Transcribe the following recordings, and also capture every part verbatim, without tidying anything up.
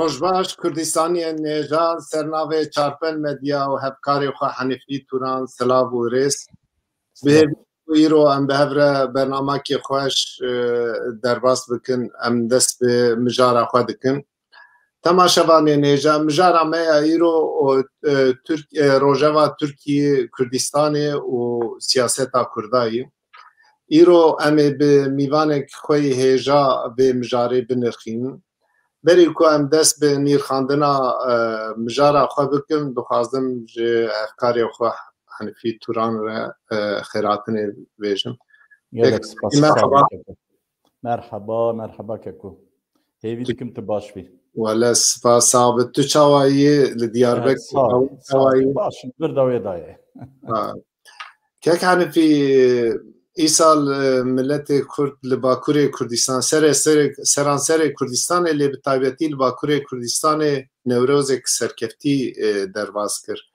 Rojbaş, Kurdistaniyên nêja, ser navê Çarpel Medya û hevkarê xwe Henîfî Turan, silav û rêz. Bi hêvî ku îro em bi hev re bernamekê xweş, e, derbas bikin, em dest bi mijara xwe dikin. Temaşevanê nêja, mijara me ya îro, o, e, Türk-, e, rojeva Tirkiyê, Kurdistanê û siyaseta Kurdayî. Îro em ê bi mîvanek xwe yê hêja vê mijarê binirxînin. Berî ku em dest bi nîrxandina, e, mijara xwe bikin, dixwazim ji hevkarê xwe Henîfî Turan re, e, xêratinê bêjim. Gelek spas. Merhaba. Merhaba, merhaba Keko. Hêvî dikim tu baş bî. Wele spas, sağ ol. Tu çawa yî li Diyarbekir? Sağ ol, sağ ol. Baş, vir dawê dayê. Ha. Kek Hanifî, îsal, e, miletê Kurd li Bakurê Kurdistan, serê, serê, seranserê Kurdistanê lê bi taybetî li Bakurê Kurdistanê Newrozek serkeftî, e, derbas kir.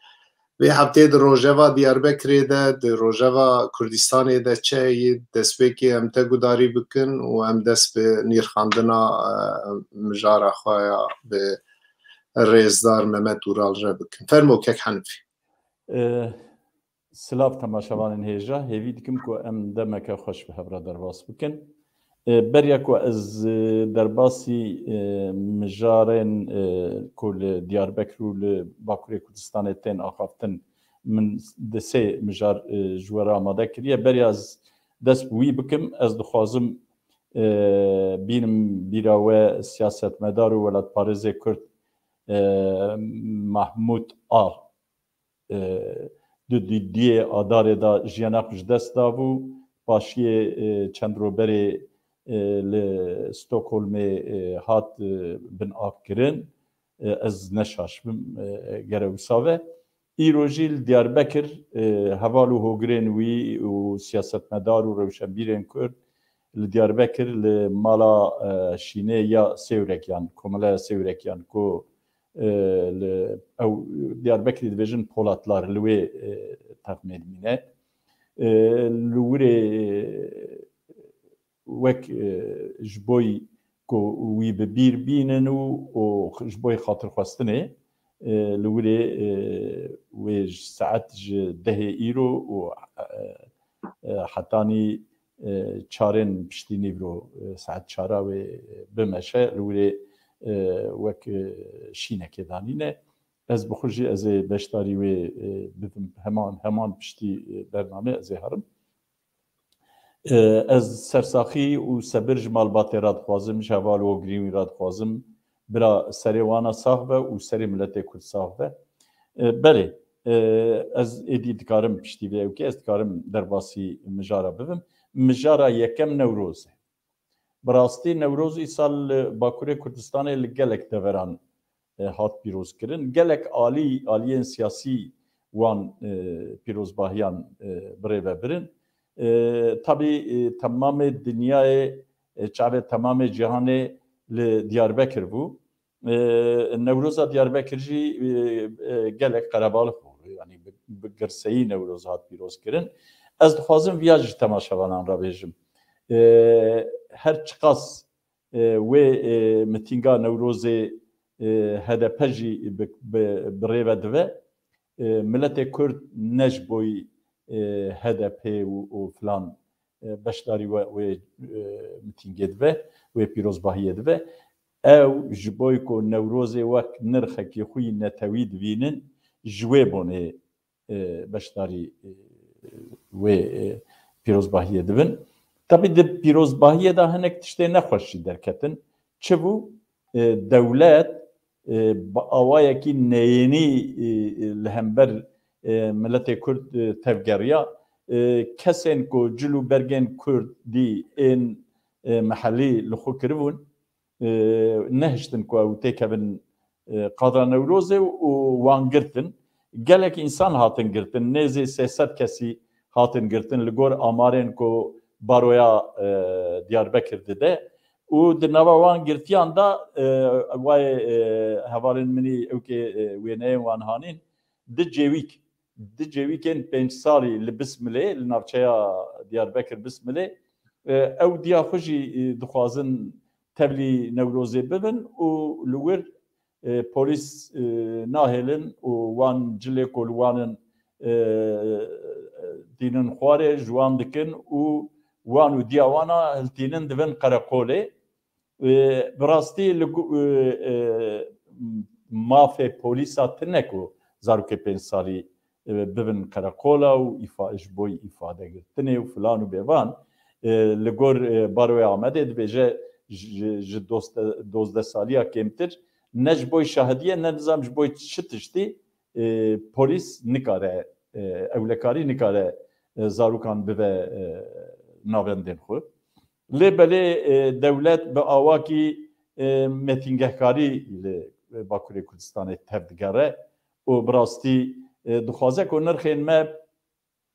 Vê heftê di rojeva Diyarbekirê de, di rojeva Kurdistanê de çi heyî, destpêkê em te gudarî bikin û em dest bi nîrxandina, e, mijara xwe ya bi rêzdar Mehmet Ural re bikin. Fermo kek Hanifî. E, Silav temaşevanên hêja, hêvî dikim ku em demeke xweş bi hev re derbas bikin. E, beriya ku ez, e, derbasî, e, mijarên, e, ku li Diyarbekir û li Bakurê Kurdistanê tên axaftin, min di sê mijar, e, ji we re amade kiriye. Beriya ez dest bi wî bikim, ez dixwazim, e, bînim bîra we siyasetmedar û welatparêzê Kurd, e, Mahmûd Al, e, di duyê Adarê de jiyana xwe ji dest dabû. Paşiyê, e, çend ro berê, e, li Stockholmê, e, hat, e, binavkirin. E, ez neşaş bim, e, gere wisa ve. Îro jî li Diyarbekir, e, heval û hogirên wî û siyasetmedar û rewşenbîrên Kurd li Diyarbekir li mala, e, şînê ya Sêwrekiyan, Komeleya Sêwrekiyan ku, e, li ew Diyarbekirî dibêjin Polatlar, li wê, e, texmê dimîne. E, li wirê, e, wek, e, ji boy ku wî bi bîr bînin û, û ji boy xatirxwestinê, e, li wirê, e, wê ji saet ji dehê îro û, e, e, hetanî, e, çarên piştî nîvro, e, saet çara wê, e, bimeşe, li wirê, e, wek, e, şînekê danîne. Ez bi xwe jî ez ê beşdarî wê, e, bibim. Heman, heman piştî, e, bernamê ez ê herim. E, ez sersaxî û sebir ji malbatê re dixwazim, ji heval û hogirên wî re dixwazim. Bira serê wana sax be û serê miletê Kurd sax be. E, belê, e, ez êdî dikarim piştî vê ewkê, ez dikarim derbasî mijara bibim. Mijara yekem Newroz e. Bi rastî Newroz îsal li Bakurê Kurdistanê li gelek deveran, e, hat pîrozkirin. Gelek alî, aliyên siyasî wan, e, pîrozbahiyan, e, bi rê ve birin. E, tabî, e, temamê dinyayê, e, çavê temamê cîhanê li Diyarbekir bû. E, Newroza Diyarbekir jî, e, e, gelek qerebalix bû. Yanî bi, bi girseyî Newroz hat pîrozkirin. Ez dixwazim viya ji temaşevanan re bêjim. E, her çiqas, e, wê, e, mitînga Newrozê, e, H D P jî bi, bi, bi rê ve dive. E, miletê Kurd ne ji boy, e, H D P û, û filan, e, beşdarî we, wê, e, mitîngê dibe, wê pîrozbahiyê dibe. Ew ji boy ku Newrozê wek nirxekî xwe yî netewî dibînin, ji wê bonê, e, beşdarî, e, wê, e, pîrozbahiyê dibin. Tabî di pîrozbahiyê de hinek tiştê nexweş jî derketin. Çi bû? E, dewlet, e, bi awayekî neyênî, e, e, li hember, e, miletê Kurd, e, tevgeriya. E, kesên ku cil û bergên Kurdî ên, e, mehellî li xwe kiribûn, e, nehiştin ku ew têkevin, e, qadra Newrozê û wan girtin. Gelek însan hatin girtin, nêzî sê sed kesî hatin girtin li gor amarên ku baroya, e, Diyarbekir dide. Û di nava wan girtiyan de, e, wayê, e, hevalên min î ewkê, e, wêneyên wan hanîn, di cêwîk, di cêwîkên pênc salî li Bismilê, li navçeya Diyarbekir Bismilê, e, ew diya xwe jî, e, dixwazin tevlî Newrozê bibin û li wir e, polîs, e, nahêlin û wan cilê ku li wan in, e, tînin xwarê, ji wan dikin û wan û diya wana hiltînin dibin qereqolê. E, bi rastî li gu-, e, e, mafê polîsa tine ku zarokê pênc salî, e, bibin qereqola û îfa-, ji bo îfadegirtinê û filan û bêvan. E, li gor, e, Baroya Amedê dibêje ji, ji, ji dozdeh, dozdeh saliya kêmtir ne ji bo şahidiyê ne nizam ji bo çi tiştî, e, polîs nikare, e, ewlekarî nikare, e, zarokan bibe, e, navendên xwe. Lê belê, e, dewlet bi awakî, e, metîngehkarî li Bakurê Kurdistanê tev digere û bi rastî, e, dixwaze ku nirxên me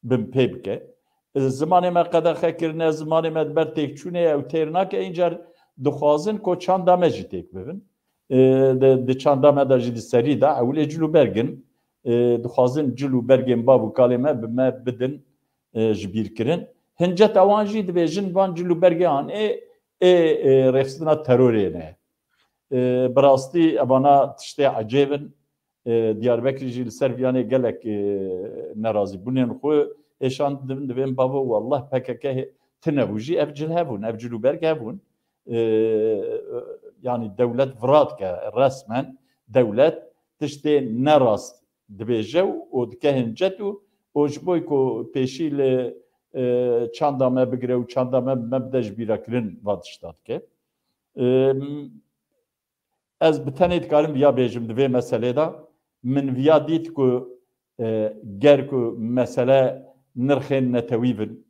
binpê bike. E, zimanê me qedexe kirine, zimanê me di ber têkçûnê ye, ew têr nake, încar dixwazin ku çanda me jî têk bibin. E, di, di çanda me de jî di serî de ewilê cil û berg in. E, dixwazin cil û bergên bav û kalê me bi me bidin, e, ji bîr kirin. Hinceta wan jî dibêjin van cil û bergê an ê, ê, ê rêxistina terorê ne. E, bi rastî evana tiştê ecêb in. E, Diyarbekirî jî li ser viyanê gelek, e, nerazîbûnên xwe hêşan dibin, divên bavo, wallah P K K hê-, tine bû jî ev cil hebûn, ev cil û berg hebûn. E, yanî dewlet vira dike, resmen dewlet tiştê nerast dibêje û, û dike hincet û, û ji bo ku pêşî li, e, çanda me bigire û çanda me, me bide ji bîra kirin va tişta dike. E, Ez bi tenê dikarim viya bêjim di vê meselê de. Min viya dît ku, e, ger ku mesele nirxên netewî bin,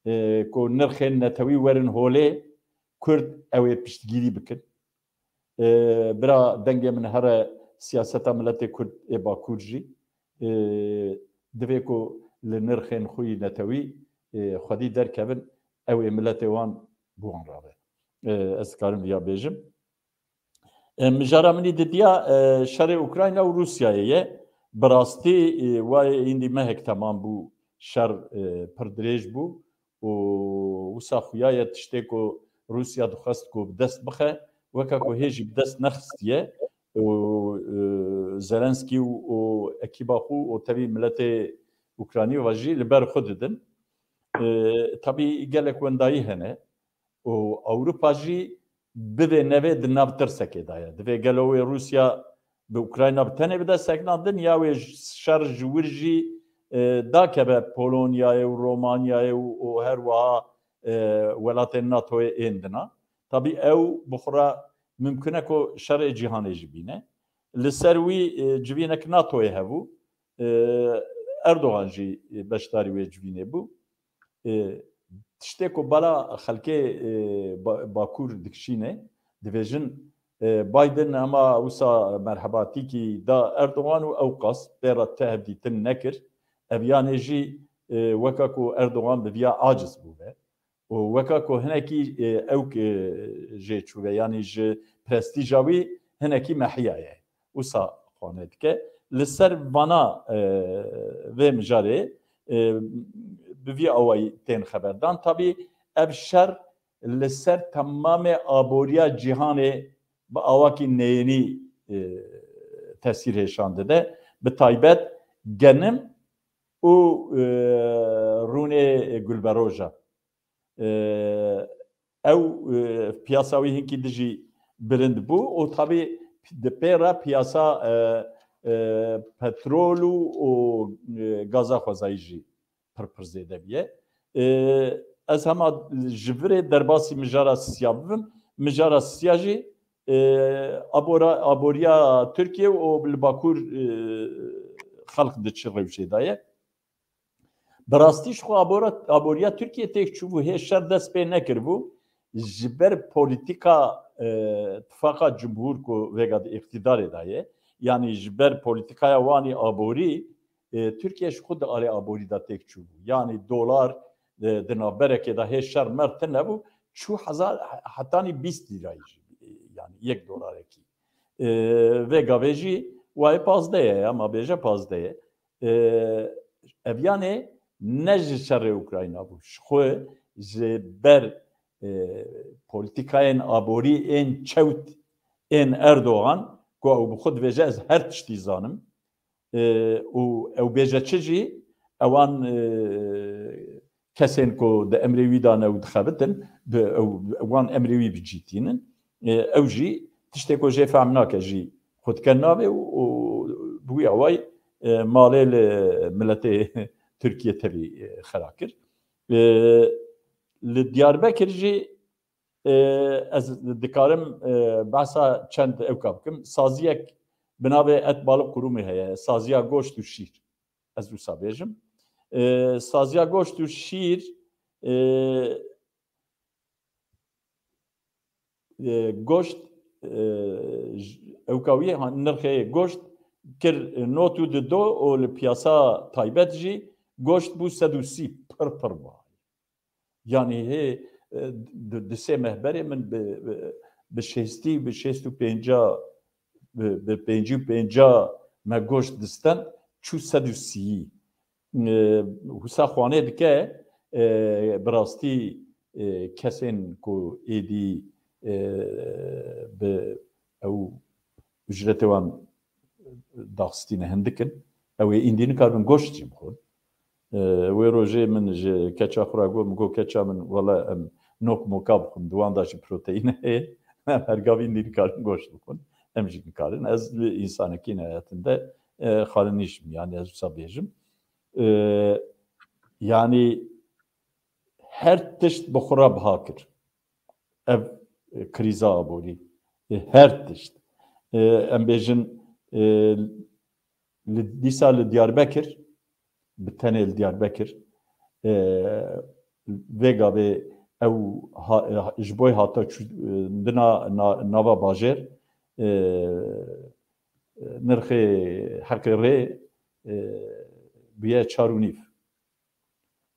e, ku nirxên netewî werin holê, Kurd ew ê piştgirî bikin. E, bira dengê min here siyaseta miletê Kurd ê Bakur jî, e, divê ku li nirxên xwe yî netewî, e, xwedî derkevin, ew ê miletê wan bi wan rabe. E, ez dikarim viya bêjim. E, mijara min î didiya, e, şerê Ukrayna û Rûsyayê ye. Bi rastî, e, wayê îndî mehek temam bû, şer, e, pir dirêj bû û wisa xuya ye tiştê ku Rûsya dixwest ku bi dest bixe, weke ku hê jî bi dest nexistiye û, e, Zelenskî û, û ekîba xwe û tevî miletê Ukraynî ve jî li ber xwe didin. E, tabî gelek wendayî hene. û Ewropa jî bivê nevê di nav tirsekê de ye. Divê gelo wê Rûsya bi Ukrayna bi tenê bide sekna din ya wê j-, şer ji wir jî, e, dakeve Polonyayê û Romanyayê û, û her wiha, e, welatên NATOyê ên dina. Tabî ew bi xwe re mimkun e ku şerê cîhanê jî bîne. Li ser wî, e, civînek NATOyê hebû. E, Erdogan jî beşdarî wê civînê bû. E, tiştê ku bala xelkê, e, Ba-, Bakur dikişîne, dibêjin, e, Biden hema wisa merhebatîkî da Erdogan û ewqas pê re te hevdîtin nekir. Ev yanê jî, e, weka ku Erdogan bi viya aciz bûbe. û weka ku hinekî, e, ewk, e, jê çûbe, yanî ji prestîja wî hinekî mehiyaye. Wisa xwane dike. Li ser vana, e, vê mijarê, e, bi vî awayî tên xeberdan. Tabî ev şer li ser temamê aboriya cîhanê bi awakî neyênî, e, tesîr hêşan dide. Bi taybet genim û, e, rûnê gulberoja. E, ew, e, piyasa wî hinkî dijî bilind bû û tabî di pê re piyasa, e, e, petrol û, û, e, gaza xwezayî jî pir pir zêde bûye. E, ez hema ji virê derbasî mijara Sisiya bibim. Mijara Sisiya jî, e, abora-, aboriya Tirkiye û li Bakur, e, xelq di çi rewşê de ye. Bi rastî ji xwe abora-, aboriya Tirkiye têk çûbû, hê şer dest pê nekiribû. Ji ber polîtîka, e, tifaqa cumhur ku vêga di îqtîdarê de ye, yanî ji ber polîtîkaya wanî aborî, e, Tirkiye ji xwe di alê aborî de têk çûbû. Yanî dolar, e, di navberekê de hê şer mer tune bû, çû hezar, hetanî bîst lîrayî jî, e, yanî yek dolarekî. E, vê gavê jî wayê pazdeh ye, ya ma bêje pazdeh ye. E, ev yanê ne ji şerê Ukrayna bû. Ji xwe ji ber, e, polîtîkayên aborî ên çewt ên Erdogan ku ew bi xwe dibêje ez her tiştî zanim. E, û ew bêje çi jî, ewan, e, kesên ku di emrê wî de ne û dixebitin, bi, ew, wan emrê wî bi cî tînin. E, ew jî tiştê ku jê fehm nake jî xwe dike navê û, û bi wî awayî, e, malê li miletê Tirkiye tevî, e, xera kir. E, li Diyarbekir jî, e, ez dikarim, e, behsa çend ewka bikim. Saziyek bi navê Et Balık Kurumu heye, saziya goşt û şîr. Ez wisa bêjim. E, saziya goşt û şîr, e, e, goşt, e, j-, ewka wî, ha, nirxê goşt kir not û dido û li piyasa taybet jî goşt bû sed û sî, pir pir bû. Yanî hê, e, di, di sê meh berê min bi, bi, bi şêstî, bi şêst û pênca, bi, bi pêncî û pênca me goşt distend, çû sed û sî. E, wisa xwanê dike, e, bi rastî, e, kesên ku êdî, e, bi ew ujretê wan daxistîne hindik in. Ew ê îndî nikaribin goşt jî bixwin. E, wê rojê min ji keça xwe re got, min got, "Keça min, wele em nok moka bixwin, di wan de jî proteîn heye. Em her gav îndî nikarin goşt bixwin. Em jî nikarin." Ez bi însanekî nihayetinde, e, xalinîş im, yanî ez wisa bêjim. E, yanî her tişt bi xwe re biha kir. Ev, e, krîza aborî. E, her tişt. E, em bêjin, e, li, dîsa li Diyarbekir, bi tenê li Diyarbekir, e, vê gavê ew ha-, e, ji boy hata çû-, e, dina na-, nava bajêr, e, nirxê heqê rê, e, bûye çar û nîv.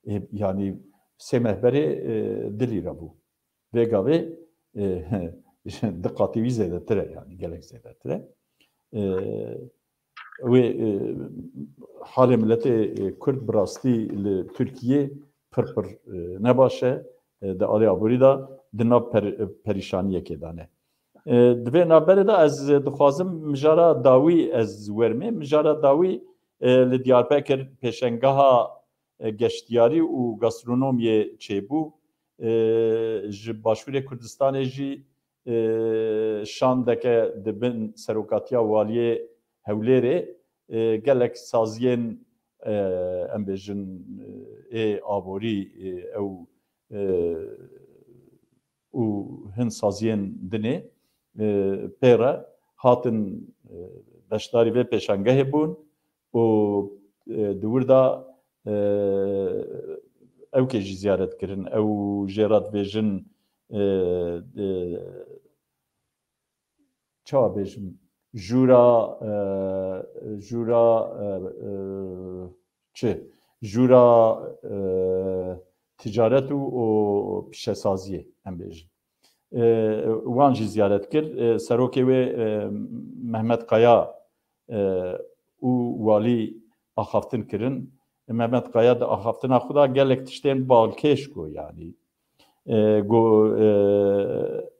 E, yanî sê meh berê, e, di lîre bû. Vê gavê, e, di qatî wî zêdetir e, yanî gelek zêdetir e. E, wê, e, halê miletê, e, Kurd bi rastî li Tirkiyê pir pir, e, nebaş e. E, di alê aborî de di nav per-, perîşaniyekê de ne. E, di vê navberê de ez dixwazim mijara dawî ez wermê. Mijara dawî, e, li Diyarbekir pêşengeha, e, geştiyarî û gastronomiyê çêbû. E, ji Başûrê Kurdistanê jî, e, şandeke di bin serokatiya waliyê Hewlêrê, e, gelek saziyên, e, em bêjin, e, ê aborî, e, ew, e, û hin saziyên dinê, e, pê re hatin, e, beşdarî vê pêşangehê bûn û, e, di wir de, e, ewkê jî ziyaret kirin. Ew jê re dibêjin, e, e, çawa bêjim, jûra, e, jûra, e, e, çi? Jûra, e, ticaret û, û pîşesaziyê, em bêjin. E, wan jî ziyaret kir. E, serokê wê, e, Mehmet Kaya, e, û walî axaftin kirin. Mehmet Kaya di axaftina xwe de gelek tiştên balkêş got, yanî. E, got, e,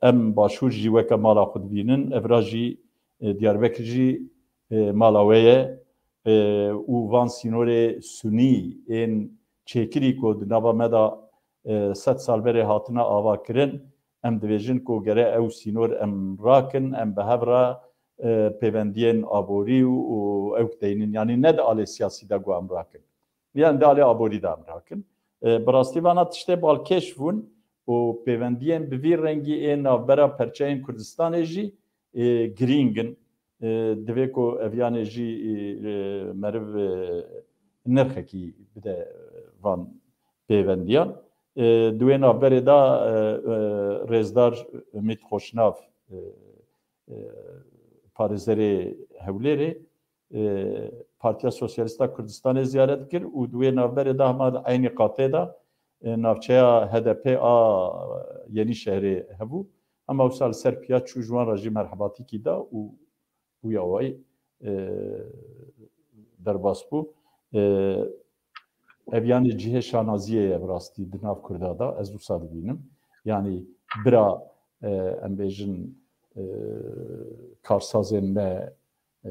em Başûr jî weke mala xwe dibînin, evra jî, e, Diyarbekir jî, e, mala we ye, e, û van sînorê sunî ên çêkirî ku di nava me de, e, sed sal berê hatine ava kirin, em dibêjin ku gere ew sînor em rakin, em bi hev re, e, pêvendiyên aborî û, û ewk deynin. Yanî ne di alê siyasî de ku em rakin. Yan di alê aborî de em rakin. E, bi rastî vana tiştê balkêş bûn û pêvendiyên bi vî rengî ê navbera perçeyên Kurdistanê jî, e, girîng in. E, divê ku ev yanê jî, e, meriv, e, nirxekî bide van pêvendiyan. E, di wê navberê de, e, e, rêzdar Umît Xoşnav, e, e, parêzerê Hewlêrê, e, Partiya Sosyalîst a Kurdistanê ziyaret kir û di wê navberê de hema di eynî qatê de, e, navçeya H D P a Yenîşehirê hebû. Hema wisa li ser piya çû, ji wan re jî merhebatîkî da û bûye awayî, e, derbas bû. E, ev yanî cihê şanaziyê ye bi rastî di nav Kurda de, ez wisa dibînim. Yanî bira, e, em bêjin, e, karsazên me, e,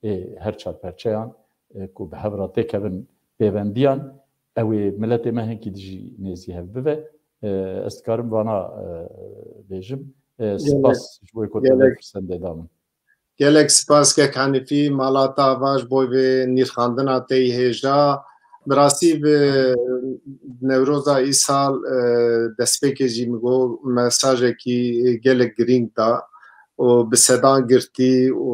ê her çar perçeyan, e, ku bi hev re têkevin pêvendiyan, ew ê miletê me hinkî dijî nêzî hev bive. E, ez dikarim vana, e, bêjim. E, Gelek, spas ji bo ku te vê gelek, firsendê da min. Gelek spas kek Henîfî, mala te ava ji bo vê nîrxandina te yî hêja. Bi rastî bi Newroza îsal, e, destpêkê jî min got mesajekî gelek girîng da û bi sedan girtî û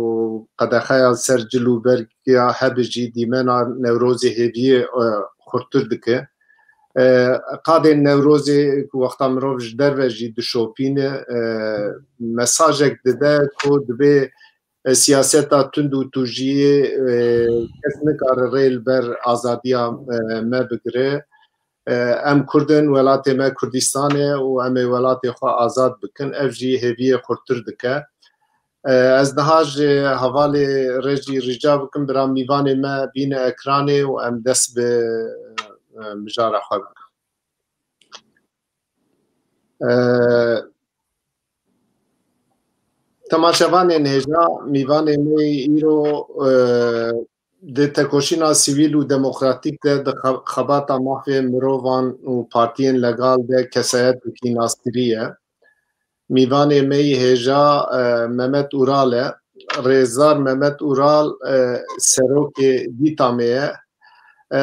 qedexeya ser cil û bergiya hebijî dîmena Newrozê hêviyê, e, xurtir dike. E, qadên Newrozê ku wexta mirov ji derve jî dişopîne, e, mesajek dide ku dibê, e, siyaseta tund û tûjiyê, e, kes nikare rê li ber azadiya, e, me bigire. E, em Kurd in, welatê me Kurdistan e û em ê welatê xwe azad bikin. Ev jî hêviyê xurtir dike. E, ez niha ji hevalê rê jî rica bikim, bira mîvanê me bîne ekranê û em dest bi, e, mijara xwe bikin. E, Temaşevanên hêja, mîvanê me yî îro, e, di tekoşîna sivîl û demokratîk de di xe-, xebata mafê mirovan û partiyên legal de kesayetekî naskirî ye. Mîvanê me yî hêja, e, Mehmet Ural e. Rêzdar Mehmet Ural, e, serokê dîtamê ye. E,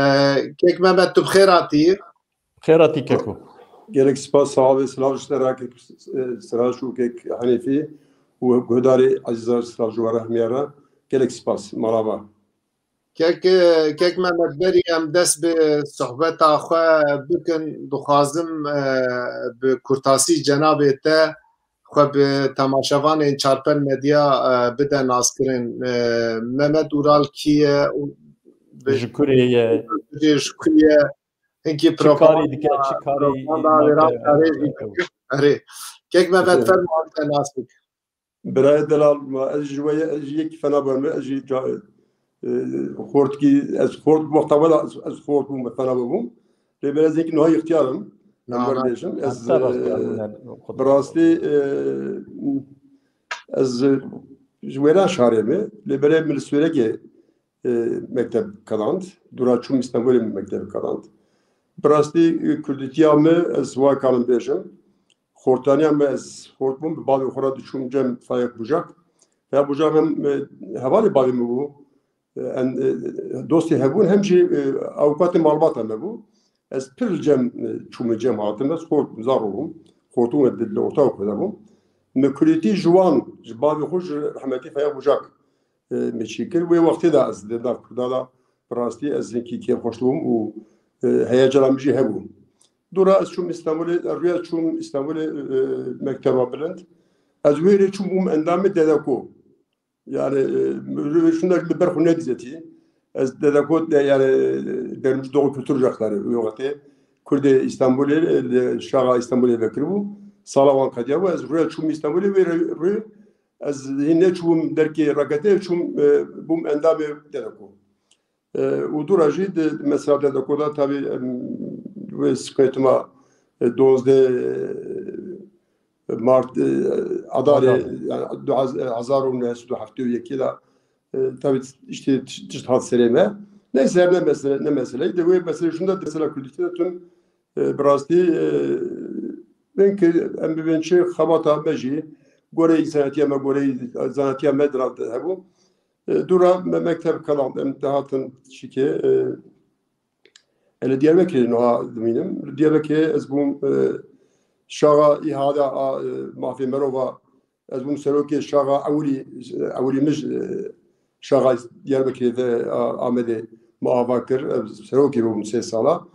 Kek Mehmet, tu bi xêr hatî? Xêr hatî keko. Gelek spas, sağ ol, silav ji te re kek, e, Sirac û kek Henîfî û guhdarê ezîzan, silav ji we re hemiya re. Gelek spas, merhaba. Kek, e, kek Mehmet, berî em dest bi sohbeta xwe bikin, dixwazim, e, bi kurtasî cenabê te xwe bi temaşevanên Çarpel Medya, e, bide naskirin. E, Mehmet Ural kî ye û bi Ji kurê ye. Ji ku ye? Hinkî çi karî dike, çi karî propaganda nake, wêran karê jî dike. Erê. Kek Mehmet, fermo, te nas bike. Birayê delal, ma ez ji we ye, ez jî yekî fena bûm, ez jî ca-, e, xortkî, ez xort, wexta we de ez, ez xort bûm, fena bûm. Lê belê ez yekî niha ixtiyar im. Na, na. Em bêjin, ez, e, bi rastî, e, ez, e, ji wêra şarê me, lê belê min li Swêrekê e, mekteb qedand. Dûra çûm Îstanbulê min mekteb qedand. Bi rastî, e, kurdîtiya me, ez wa kanim bêjim. Xortaniya me, ez xort bûm, bi bavê xwe re diçûm cem Faîq Bucak. Faîq Bucak hem, e, hevalê bavê min bû. E, em, e, dostê hebûn, hem jî, e, avukatê malbata me bû. Ez pir li cem, e, çûme cem hatim, ez xort bûm, zaro bûm. Xortû me li orta xwe de bûm. Me kurdîtî ji wan, ji bavê xwe, ji rehmetî Faîq Bucak e, me çî kir. Wê wextê de ez di nav Kurda de bi rastî ez hinkî kêfxweş bûm û, e, heyecana min jî hebû. Dûra ez çûm Îstanbulê, rûya çûm Îstanbulê, e, mekteba bilind. Ez wê rê çûm bûm endamê DEDEKO. Yani, e, şunda li ber xwe nedîzetî. Ez DEDEKO de, yani, e, Dermci Doğu Kültür Ocakları, wê wextê Kurdê Îstanbulê, e, li Şaxa Îstanbulê vekiribû. Sala wan qediya bû. Ez rûya çûm Îstanbulê, wê rê, rê Ez hîn neçûbûm derkê raketê, çûm, e, bûm endamê DEDEKO. E, û dûra jî di mesela DEDEKO de tabî, em, wê sîqetîma, e, dozdeh, e, Mart, e, Adarê, Adarê, yani, du hezar, hezar û neh sed û heftê û yekê de, e, tabî işte tişt, tişt hat serê me. Neyse, her ne mesele, ne mesele. De wê mesele şunda, mesela Kurdîtî de tüm E, bi rastî, e, bên ki em bibên çi xebata me jî, goreyî zanatiya me, goreyî zanatiya me dirat hebû. E, dûra me mekteb qedand, em dihatin çikê, e, e, li Diyarbekirê niha dimînim. Li Diyarbekirê ez bûm, e, şaxa îhada a, e, mafê merova Ez bûm serokê şaxa ewilî, ewilî min ji şaxa Diyarbekirê de, a, Amedê me ava kir. Ez serokê bûm sê sala.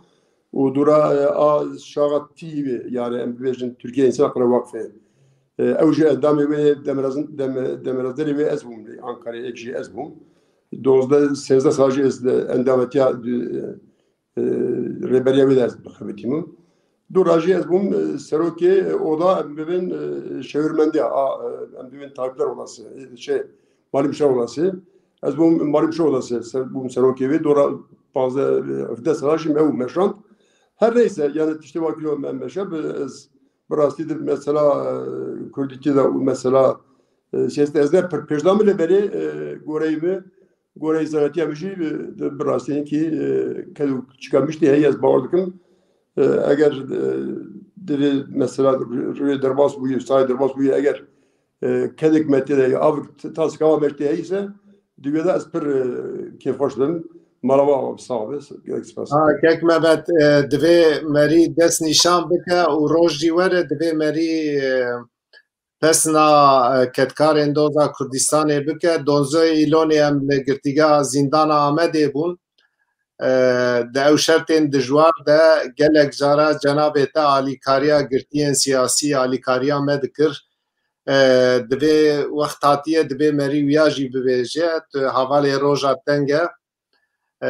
Û dûra, e, a şaxa T V, yani em bibêjin Türkiye İnsan Hakları Vakfı. E, ew jî endamê wê demirezin-, dem-, demirezderê wê ez bûm. Ankara'ya ek jî ez bûm. Dozdeh, sêzdeh sal jî ez de endametiya, e, e, rêberiya wê de ez bixebitîme. Dûra jî ez bûm, e, serokê, e, oda, em bibin, e, şewirmendiya, a, e, em bibin tabipler odası, e, şey, Malimşa odası. Ez bûm Malimşa odası, ser-, bûm serokê wê, dûra pazdeh, e, hevdeh sala jî me û meşand. Her neyse, yani tiştê wa kiriyo me meşe, bi-, ez bi rastî de mesela, e, Kurdîtî de û mesela E, siyaseta ez ne pir pêşda min lê berê, e, goreyê min, goreyê zanetiya min jî, e, di, bi rastî hinkî, e, ked û çika min jî tê heye, ez bawer dikim. E, eger, e, divê mesela rûyê derbas bûye, sayê derbas bûye, eger, e, kedek me tê de, avik t-, tasika me tê heyî se, di wê de ez pir, e, kêfxweş bim. Mala we ava bi sax be. Gelek spas. Ha, kek Mehmet, e, divê merî dest nîşan bike û roj jî were, divê merî, e, pesna, e, kedkarên doza Kurdistanê bike. Donzê Îlonê em li girtîgeha zîndana Amedê bûn. E, di ew şertên dijwar de gelek cara cenabê te alîkariya girtiyên siyasî, alîkariya me dikir. E, divê wext hatiye, divê merî wiya jî bibêje. Tu hevalê roja teng e. E,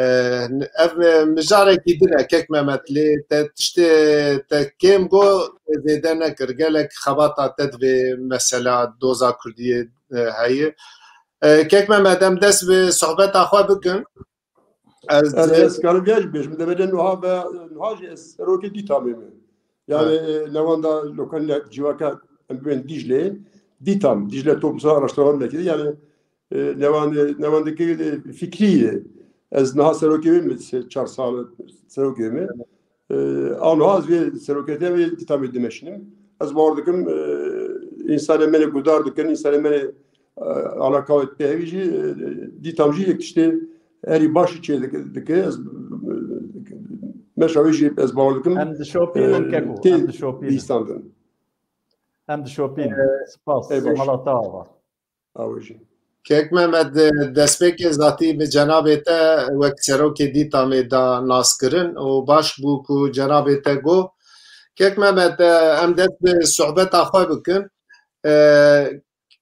ev mijarekî din e, kek Mehmet, lê te tiştê te kêm got, te zêde nekir. Gelek xebata te divê mesela doza Kurdiyê, e, heye. E, kek Mehmet, em dest bi sohbeta xwe bikin. Ez Ez, ez karim viya jî bêjim. Deverê nuha ve, nuha jî ez serokê Dîtamê me. Yani, Evet. e, newanda lokalîna civaka em bên Dîcle, Dîtam, Dicle Toplumsal Araştırma Merkezi, yani, e, newandê, newandekî, e, fikrî ye. Ez niha serokê wê me, se-, çar sal serokê me. E, a niha ez vê seroketiya wê Dîtamê dimeşinim. Ez bawer dikim, e, însanê me lê guhdar dikin, însanê me lê, e, alaka wê tê hevî jî, e, Dîtam jî yek tiştê herî baş çê dike, dike. Ez, e, meşa wê jî ez bawer dikim. Em dişopînin, e, keko, tê em dişopînin. Bîstandin. Em dişopînin. E, Spas. Ey baş. Mala te ava. Awe jî. Kek Mehmet, e, destpêkê zatî bi cenabê te wek serokê Dîtamê da naskirin û baş bû ku cenabê te got. Kek Mehmet, e, em dest bi sohbeta xwe bikin. E,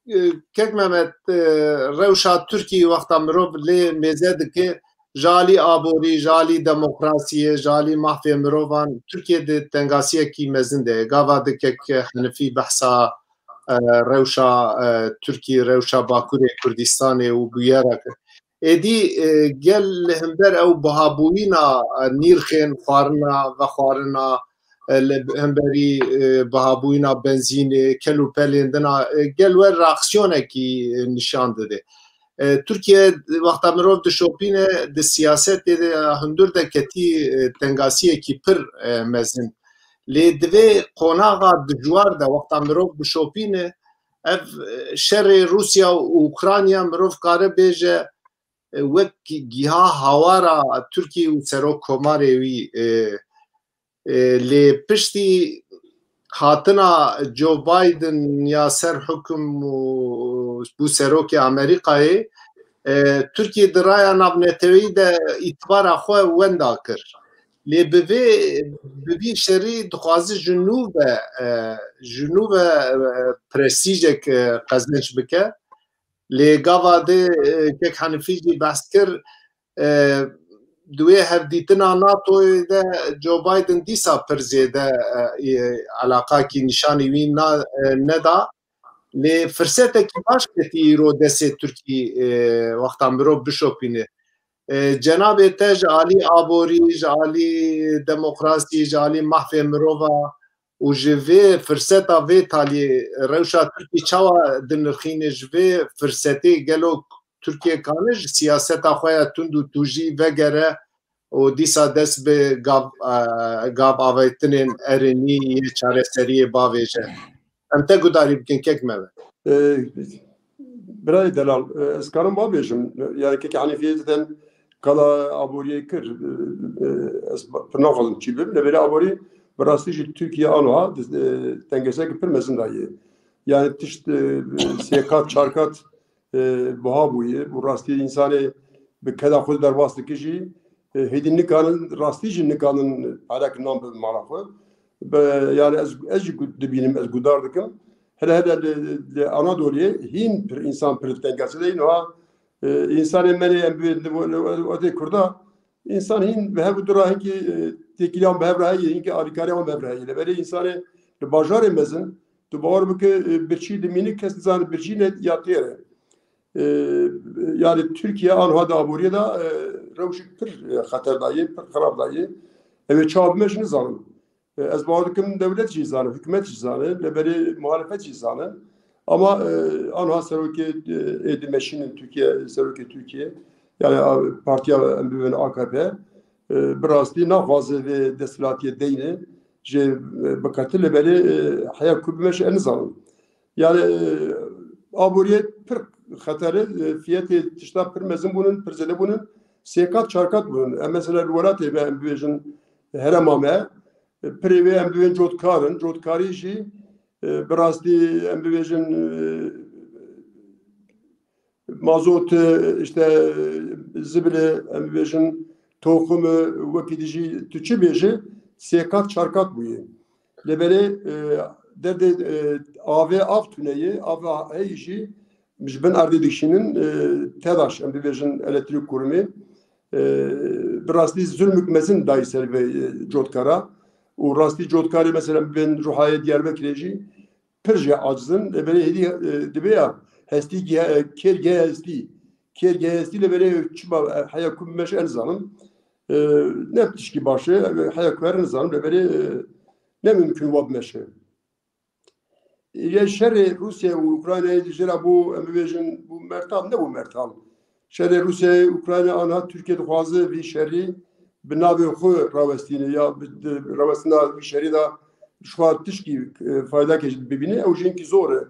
e, Kek Mehmet, e, rewşa Tirkî wexta mirov lê mêze dike, ji alî aborî, ji alî demokrasiyê, ji alî mafê mirovan, Tirkiye di tengasiyekî mezin de ye. Gava di kek Henifî behsa, e, rewşa, e, Tirkî, rewşa Bakurê Kurdistanê û bûyera kir. Êdî, e, gel li hember ew bihabûyîna, e, nîrxên xwarina, vexwarina, e, li hemberî, e, bihabûyîna benzînê, kel û pelên dina, e, gel we reaksiyonekî, e, nîşan dide. E, Tirkiye wexta mirov dişopîne, di siyasetê de hundir de ketî, e, tengasiyekî pir, e, mezin. Lê di vê qonaxa dijwar de wexta mirov bişopîne, ev, e, şerê Rûsya û Ukrayna mirov kare bêje, e, wek giha hawara Tirkî û serok komarê wî, e, e, lê piştî hatina Joe Biden ya ser hukum û bû serokê Amerîkayê, e, Tirkiye di raya navneteweyî de îtibara xwe wenda kir. Lê bi vê, bi vî şerî dixwaze ji nû ve, e, ji nû ve, e, prestîjek, e, qezenc bike. Lê gava de, e, kek Henifî jî behs kir, e, di wê hevdîtina NATOyê de Joe Biden dîsa pir zêde, e, e, elaqakî nîşanî wî na-, e, neda. Lê firsetekî baş ketî îro destê Tirkî, e, wexta mirov bişopîne. E, cenabê te ji alî aborî, ji alî demokrasî, ji alî mafê mirova û ji vê firseta vê taliyê rewşa Tirkî çawa dinirxîne, ji vê firsetê gelo Tirkiye kane ji siyaseta xwe ya tund û tûjî vegere û dîsa dest bi gav, e, gav avêtinên erênî yê çareseriyê bavêje? Em te gudarî bikin kek Mehmet. E, Birayê delal, e, ez karim ba bêjim. Yani kek Henîfiyê zaten kala aboriyê kir. E, e, ez pir naxwazim çi bim. Lê belê aborî bi rastî jî Tirkiye anoha, e, tengesek pir mezin daye. Yani tişt, e, sê kat, çar kat, e, buha bûye. Û rastî însanê bi keda xwe derbas dike jî, e, hêdî nikanin, rastî jî nikanin pelek nan bi mala xwe. Be, yani ez, ez jî gu-, dibînim, ez gudar dikim. Hele hele li, li Anadoluyê hîn pir, însan pir tengasî de hîn ha, e, însanê me lê em bi, li, li, li, wetê Kurda, însan hîn bi hev du ra hinkî, e, têkiliyan bi hev re heye, hinkî alîkariya wan bi hev re heye. Lê belê însanê li bajarê mezin, tu bawer bike, e, birçî dimîne, kes nizane birçî ne ya têr e. E, yani Tirkiye anha di aboriyê de, e, rewşek pir, e, xeter dayê, pir xirab dayê. Ew ê çawa bime jî nizanim. E, ez bawer dikim dewlet jî zane, hikûmet jî zane, lê belê muhalefet jî zane. Ama e, anha serokê e, ê dimeşînin Tirkiye, serokê Tirkiye, yani a, partiya em bibin A K P, e, bi rastî naxwaze vê desthilatiyê deyne, jê e, bikete, lê belê e, heya ku bimeşe, ez nizanim. Yani e, aboriyê pir xeter e, fiyetê tişta pir mezin bûnin, pir zêde bûnin, sê kat, çar kat bûnin. Em mesela li welatê me em bibêjin herêma me, e, pirê wê em bibên cotkar in, cotkarî jî e, bi rastî em bibêjin e, mazot, e, işte e, zibilê em bibêjin toxim e, wekî dijî tu çi bêje sê kat çar kat bûye. Lê belê e, derdê e, avê av tune ye, av heyî jî ji bin erdê dikişînin e, TEDAŞ em bibêjin elektrîk kurumê. E, bi rastî zulmik mezin dayî ser vê e, cotkara. Û rastî cotkarê mesela bên Ruhayê Diyarbekirê jî pir jê aciz in. Lê belê hêdî e, dibe ya hestî gihe, e, kêr gihe hestî. Kêr gihe hestî lê belê çima e, heya ku bimeşe ez nizanim. E, ne tişkî baş e, heya ku her nizanim lê belê e, ne mümkün wa bimeşe. Ya şerê Rûsya û Ukraynayê jê re bû, em bibêjin, bû mertal, nebû mertal. Şerê Rûsyayê, Ukrayna, anha Tirkiye dixwaze vî şerî bi navê xwe rawestîne ya bi, di rawestina vî şerî de ji xwe tişkî e, faydakê jî bibîne, ew jî hinkî zor e.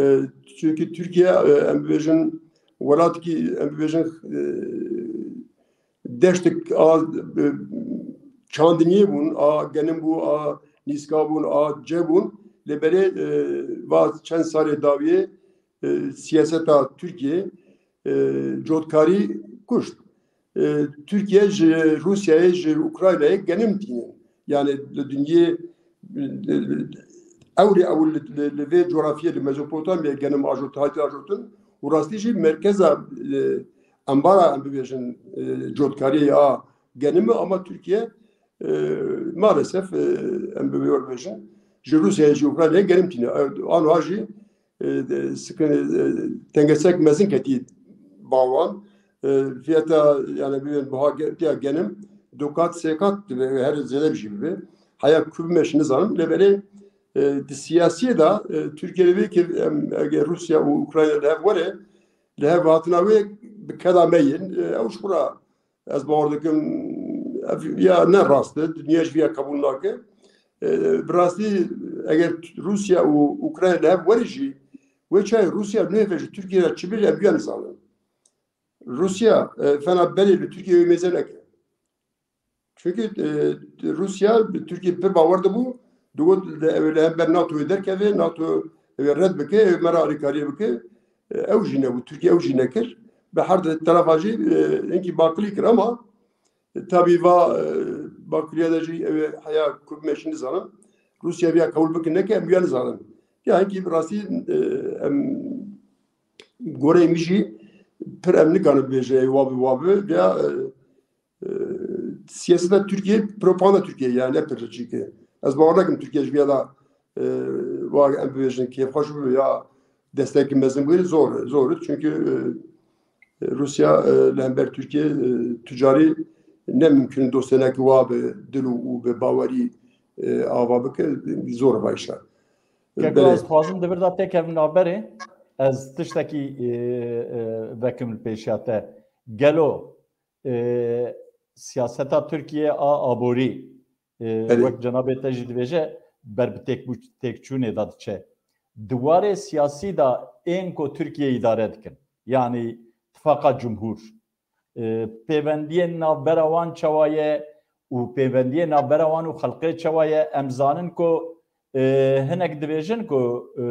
E, Çunkî Tirkiye, e, em bibêjin, welatekî, em bibêjin, e, deştek a, e, çandiniyê bûn, a genim bû, a nîska bûn, a ce bûn. Lê belê, e, va çend salê dawiyê, e, siyaseta Tirkiye, e, cotkarî kuşt. E, Tirkiye ji Rûsyayê, ji Ukraynayê genim tînin. Yani li dinyê, e, ewrê ew li, li, li vê coğrafiyê, li Mezopotamya genim ajot, hate ajotin û rastî jî merkeza, e, embara, em bibêjin, e, cotkariyê ya genim e, ama Tirkiye, e, maalesef, e, em bi wê bêjin, ji Rûsyayê, ji Ukraynayê genim tîne. E, anha jî, e, de, sikin, e, tengesek mezin ketî ba wan. E, fiyata, yani, bibên buha ge-, tiya genim du kat, sê kat dibe, her zêde jî bibe. Heya ku bimeş nizanim, lê belê, e, di siyasiyê de, e, Tirkiye divê ki em, eger Rûsya û Ukrayna li hev were, li hev hatina wê bi keda me yên, e, ew ji xwe re ez bawer dikim, ev ya ne rast e, dinya jî viya qebûl nake. E, bi rastî eger Rûsya û Ukrayna li hev were jî, wê çayê Rûsya nûhê ve ji Tirkiye re çi bêje, em viya nizanin. Rûsya, e, fena berê li Tirkiye wê mêze neke. Çünkü, e, Rûsya bi Tirkiye pir bawer dibû, digot, ew ê li hember NATOyê derkeve, NATO ew ê red bike, ew ê me re alîkariyê bike. E, ew jî nebû, Tirkiye ew jî nekir. Bi her du terefa jî, e, hinkî baqilî kir ama, e, tabî va, e, baqiliya de jî ew ê heya ku bimeşî nizanin. Rûsya viya qebûl bikin neke, em viya nizanin. Ya hinkî bi rastî, e, em goreyê min jî pir em nikarin bibêje ê wa bi wa bi. Ya, e, e, siyaseta Tirkiye, propaganda Tirkiye, yani ne pir çîke. Ez bawer nakim Tirkiye ji viya da, e, wa em bibêjin kêfxweş bibe ya destekî mezin bigire, zor, zor. Çünkü, e, e, Rûsya, e, li hember Tirkiye, e, tucarî ne mümkün dostênekî wa bi dil û, û bi bawerî, e, ava bike, zor e va îşa. Keko, belê, ez dixwazim di vir de têkevim navberê, ez tiştekî, e, e, vekim li pêşiya te. Gelo, e, siyaseta Tirkiye a aborî, e, belê, wek cenabê te jî dibêje, ber bi têkbû-, têkçûnê de diçe. Di warê siyasî de ên ku Tirkiye îdare dikin, yanî tifaqa cumhûr, e, pêvendiyên navbera wan çawa ye û pêvendiyên navbera wan û xelqê çawa ye? Em zanin ku, e, hinek dibêjin ku, e,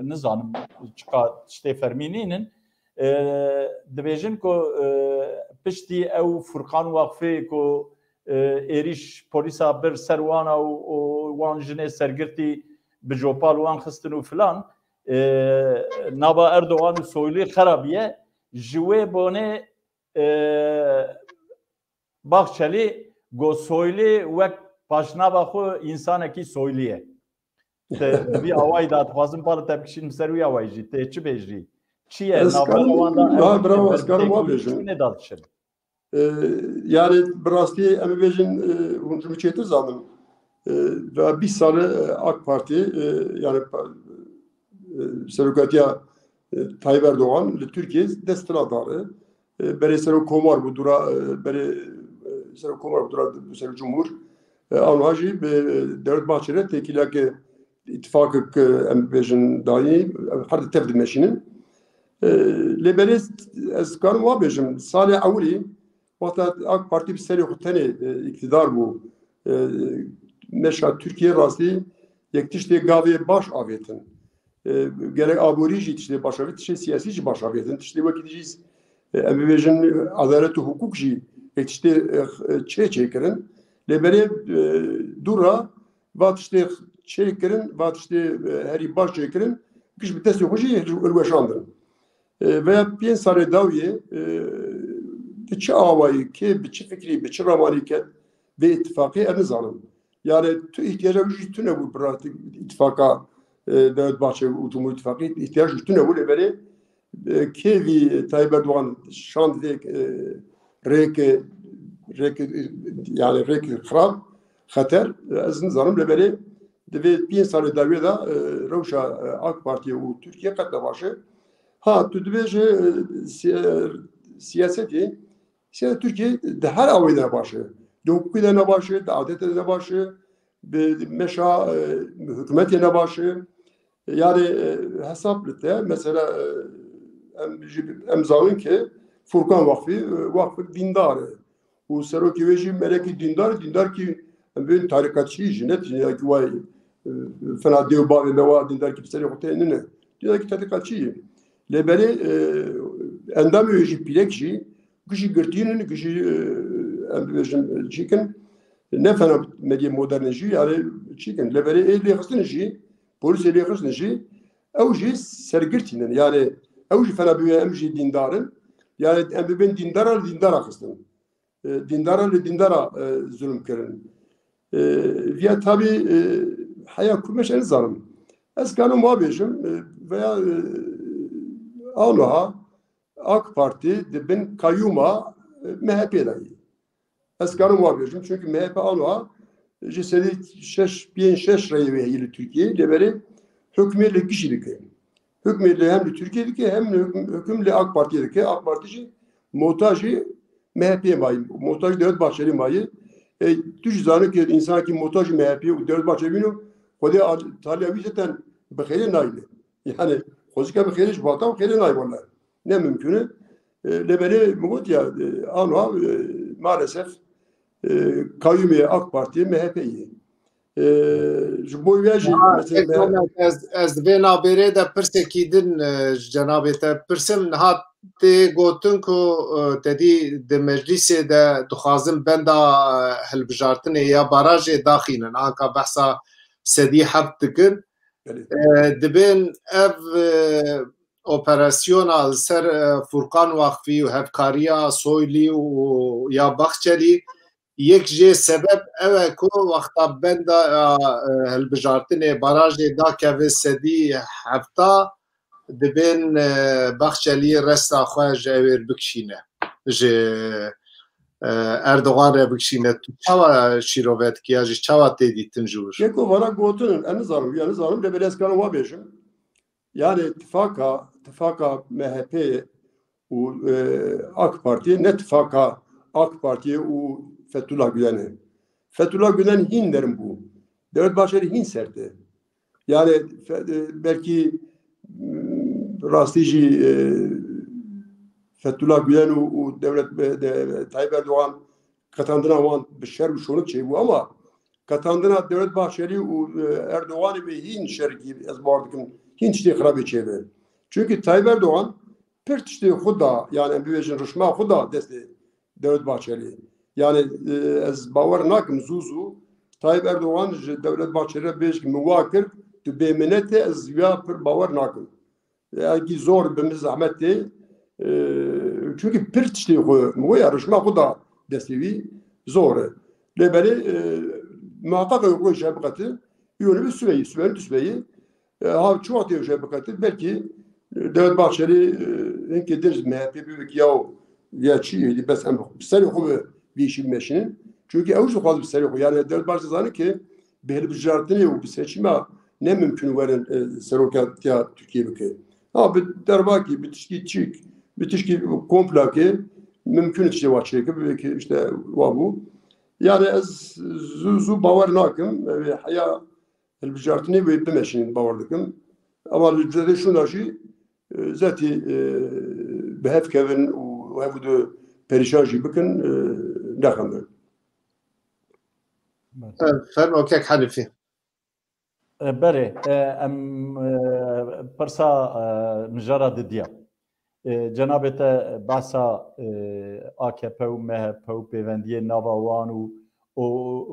nizanim çiqa tiştê fermî nînin, e, dibêjin ku, e, piştî ew Furqan Waqfê ku, e, êrîş polîsa bir ser wana û, û wan jinê sergirtî bi copal wan xistin û filan, e, nava Erdogan û Soylî xerabiye, ji wê bonê e, Bahçelî got Soylî wek paşnava xwe însanekî Soylî ye. Te bi vî awayî de dixwazim pala te bikişînim ser wî awayî jî. Tê çi bêjî? Çi ye? Ez navbera karim, wan de ha, ew bravo, ez karim wa bêjim. Çi ne da diçin? E, yani bi rastî em ê bêjin, e, hûn ji min çêtir zanin. E, ve bîst sal e, AK Parti, e, yani pa-, e, serokatiya, e, Tayyip Erdogan li Tirkiyê desthilatdar e. E, berê serok komar bû dûra, e, berê, e, serok komar bû dûra serok cumhur. E, anha jî bi Dewlet Bahçeli têkiliyeke îtifakek, e, em bêjin dayî, em her di tev dimeşînin. E, lê berê ez karim wa bêjim, salê ewilî wexta AK Partî bi serê xwe tenê, e, îktidar bû. E, meşa Tirkiye rastî yek tiştê gavê baş avêtin. E, gerek aborî jî tiştê baş avêtin, tiştê siyasî jî baş avêtin. Tiştê wekî dî jî, e, em bibêjin edalet û hukuk jî yek tiştê, e, çê çêkirin. Lê berê, e, dû re va tiştê çêkirin, va tiştê, e, herî baş çêkirin, giş bi destê xwe jî hilweşandin. E, veya pênc salê dawiyê, e, bi çi awayî, kê bi çi fikrî, bi çi ramanî ket vê îtifaqê, ez nizanim. Yani tu îhtiyaca wî jî tune bû, pratik îtifaka, e, Dewlet Bahçeli û Cumhur Îtifaqî îhtiyac jî tune bû, lê berê, e, kê vî Tayyip Erdogan şand vê, e, rêke, rêke, yani rêke xirab, xeter, e, ez nizanim, lê berê di vê pênc salê dawiyê de, e, rewşa, e, AK Partiyê û Tirkiye qet ne baş e. Ha, tu dibêje, e, siya-, siyasetê, siyaset Tirkiye di her awê de ne baş e. Di hukukê de ne baş e, di adetê de ne baş e, bi meşa, e, hikûmetê ne baş e. Yani, e, hesap li te, mesela, e, em, em zanin ki Furkan Vakfı, e, vakfek dîndar e. Û serokê wê jî melekî dîndar, dîndar ki em bên tarîqetçî jî, ne dîndar ki way, e, fena dê û bavê me wa dîndar ki bi serê xwe tê nine. Dîndar ki tarîqetçî ye. Lê berê, e, endamê wê jî pîrek jî, gişî girtînin, gişî, e, em bibêjin, e, çîkin, ne fena medya moderne jî, yani çîkin. Lê berê ê lêxistin jî, polîsê lêxistin jî, ew jî sergirtînin. Yani ew jî fena bibê em jî dîndar in. Yani em bibên dîndara li dîndara xistin. E, dîndara li dîndara, e, zulm kirin. E, viya tabî, e, heya ku meş ez nizanim. Ez kanim wa bêjim, e, veya, e, aniha AK Partî di bin kayyûma, e, M H P de ye. Ez karim wa bêjim, çünkü M H P aniha ji sedî şeş, pênc şeş reyê wê heye li Tirkiyeyê, lê berê hukmê li gişî dike. Hukmê li hem li Tirkiye dike, hem li hukm, hukm li AK Partiyê dike. AK Partî jî motajî M H P'yê mayî, motajî Dewlet Bahçelî mayî. E, tu jî zanî ki însanekî motajî M H P'yê û Dewlet Bahçelî bîno, Xwedê a-, taliya wî zaten bi xêrê nayîne. Yani xwezîka bi xêrê ji vatan xêrê nayê wele. Ne mimkun e. E, lê belê min got ya, e, aniha, e, maalesef, e, kayyûmê AK Partiyê M H P ye. E, ji bo vê jî, ha, mesela, Êk Mehmet, ez, ez vê nabêrê de pirsekî din, e, ji cenabê te pirsim. Niha tê gotin ku, e, te dî di meclîsê de dixwazin benda, e, hilbijartinê ya barajê daxînin. Anka behsa sedî heft dikin. Belê. E, dibên ev, e, operasyona li ser, e, Furkan Vakfî û hevkariya Soylî û ya Baxçelî, yek jê sebeb ew e ku wexta benda, e, hilbijartinê barajê dakeve sedî hefta, dibên, e, Baxçelî resta xwe ji ew ê bikişîne. Ji, e, Erdogan re bikişîne. Tu çawa şîrove dikî ya jî çawa tê dîtin ji wir? Yeko vana gotin, ez nizanim, ya nizanim, lê belê ez karim wa bêjim. Yani tifaka, tifaka M H P û, e, AK Partiyê, ne tifaka AK Partiyê û Fethullah Gülen e. Fethullah Gülen hîn nerm bû. Devlet Bahçeli hîn sert e. Yani fe-, e, belkî, m, rastî jî, e, Fethullah Gülen û, û Devlet, e, de, Tayyip Erdogan qetandina wan bi şer û şonik çêbû, ama qetandina Devlet Bahçelî û, e, Erdoganê bi hîn şerkî ez bawer dikim, hîn tiştê xirabê çêbe. Çünkü Tayyip Erdogan pir tiştê xwe da, yani em bibêjin rişma xwe da destê Devlet Bahçelî. Yani, e, ez bawer nakim zû zû Tayyip Erdogan ji Devlet Bahçelî re bêjk min wa kir, tu bêminet e, ez ya pir bawer nakim. Enkî zor bi min zehmet tê. E, çünkü pir tiştê xwe, min ya rişma xwe da destê wî zor e. Lê belê, e, muhaqqaq e xwe ji hev biqetin. Yonî bi sibeyî, sibeyî tu sibeyî. E, ha çi wextê ji hev biqetin, belkî, e, Devlet Bahçeli, e, hinkê din ji M H P bibik ya ya çi, bes em bi serê xwe bi vî işî bimeşînin. Çünkü ew jî dixwaz bi serê xwe. Yani Devlet Bahçeli zane ki bi hilbijartinê û bi seçîma ne mimkun werin, e, serokatiya Tirkiyê bike. Ha, bi derbakî, bi tişkî çîk, bi tişkî komplakê mimkun tiştê wa çêke, bi ki işte wa bû. Yani ez zû, zû bawer nakim, ev ê heya hilbijartinê wê bimeşînin bawer dikim. Ama li cedê şûna jî, e, zetî, e, bi hev kevin û hev û du perîşan jî bikin, e, nexembe. E, Fermo kek Hanifî. E, Berê, e, em, e, pirsa, e, mijara didiya. E, cenabê te behsa, e, A K P û M H P û pêvendiyê nava wan û, û,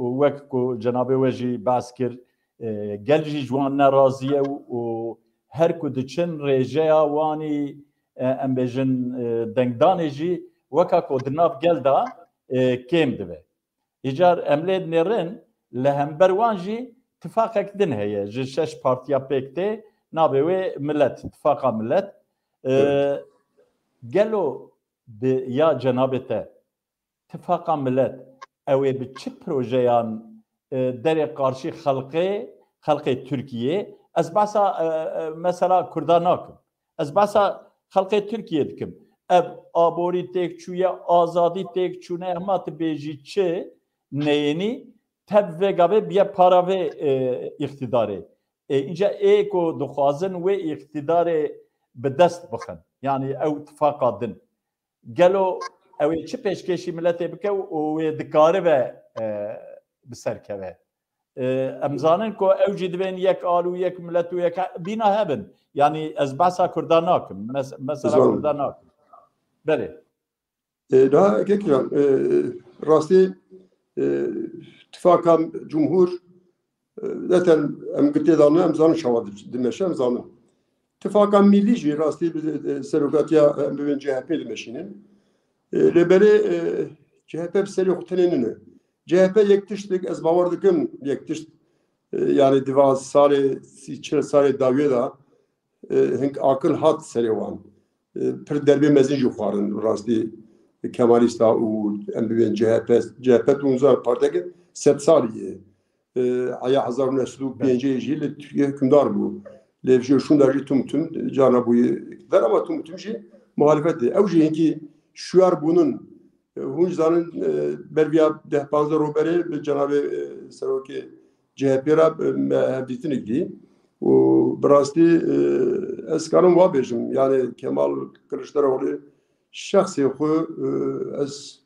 û wek ku cenabê we jî behs kir, e, gel jî ji wan nerazî ye û, û her ku diçin rêjeya wanî, e, em bêjin, e, dengdanê jî weka ku di nav gel de, e, kêm dibe. Îcar em lê dinêrin, li hember wan jî tifaqek din heye. Ji şeş partiya pêk tê, navê wê Milet, Tifaqa Milet. E, Evet. Gelo bi ya cenabê te, Tifaqa Milet, ew ê bi çi projeyan, e, derê qarşî xelqê, xelqê Tirkiyê? Ez behsa, e, e, mesela Kurda nakim. Ez behsa xelqê Tirkiyê dikim. Ev aborî têk çûye, azadî têk çûne, hema tu bêjî çi neyênî, tev vê gavê biye para vê, e, îqtidarê. E, înca ê ku dixwazin wê îqtidarê bi dest bixin. Yanî ew tifaqa din. Gelo ew ê çi pêşkêşî miletê bike û wê dikaribe, e, bi ser keve? E, em zanin ku ew jî divên yek al û yek milet û yek he-, bîna hebin. Yanî ez behsa Kurda nakim. Mes-, mesela Zanim. Kurda nakim. Belê. E, daha kek can, e, rastî, e, tifaka cumhur, e, zaten em gitê dane, em zanin çawa di-, dimeşe, em zanin. Tifaka millî jî rastî bi, e, serokatiya, em bibên C H P dimeşînin. E, lê belê, e, C H P bi serê xwe tenê nîne. C H P yek tiştik, ez bawer dikim, yek tişt, e, yani diva salê, sî, çil salê dawiyê de, e, hink akil hat serê wan. E, pir derbê mezin jî xwarin rastî Kemalîsta û em bibên C H P, C H P tu nizan partiyeke sed salî ye. E, heya hezar û neh sed û pêncî jî li Tirkiye hukimdar bû. Lê ji şûnda jî tim tim carna bûye iktidar ama tim tim jî muhalefet de. Ew jî hinkî şiyar bûnin, e, hûn jî zanin, e, ber viya deh panzdeh roj berê bi cenabê, e, serokê C H P re, e, me hevdîtinik dî. Û bi rastî, e, ez karim wa bêjim. Yani Kemal Kiliçdaroglu şexsê xwe, e, ez,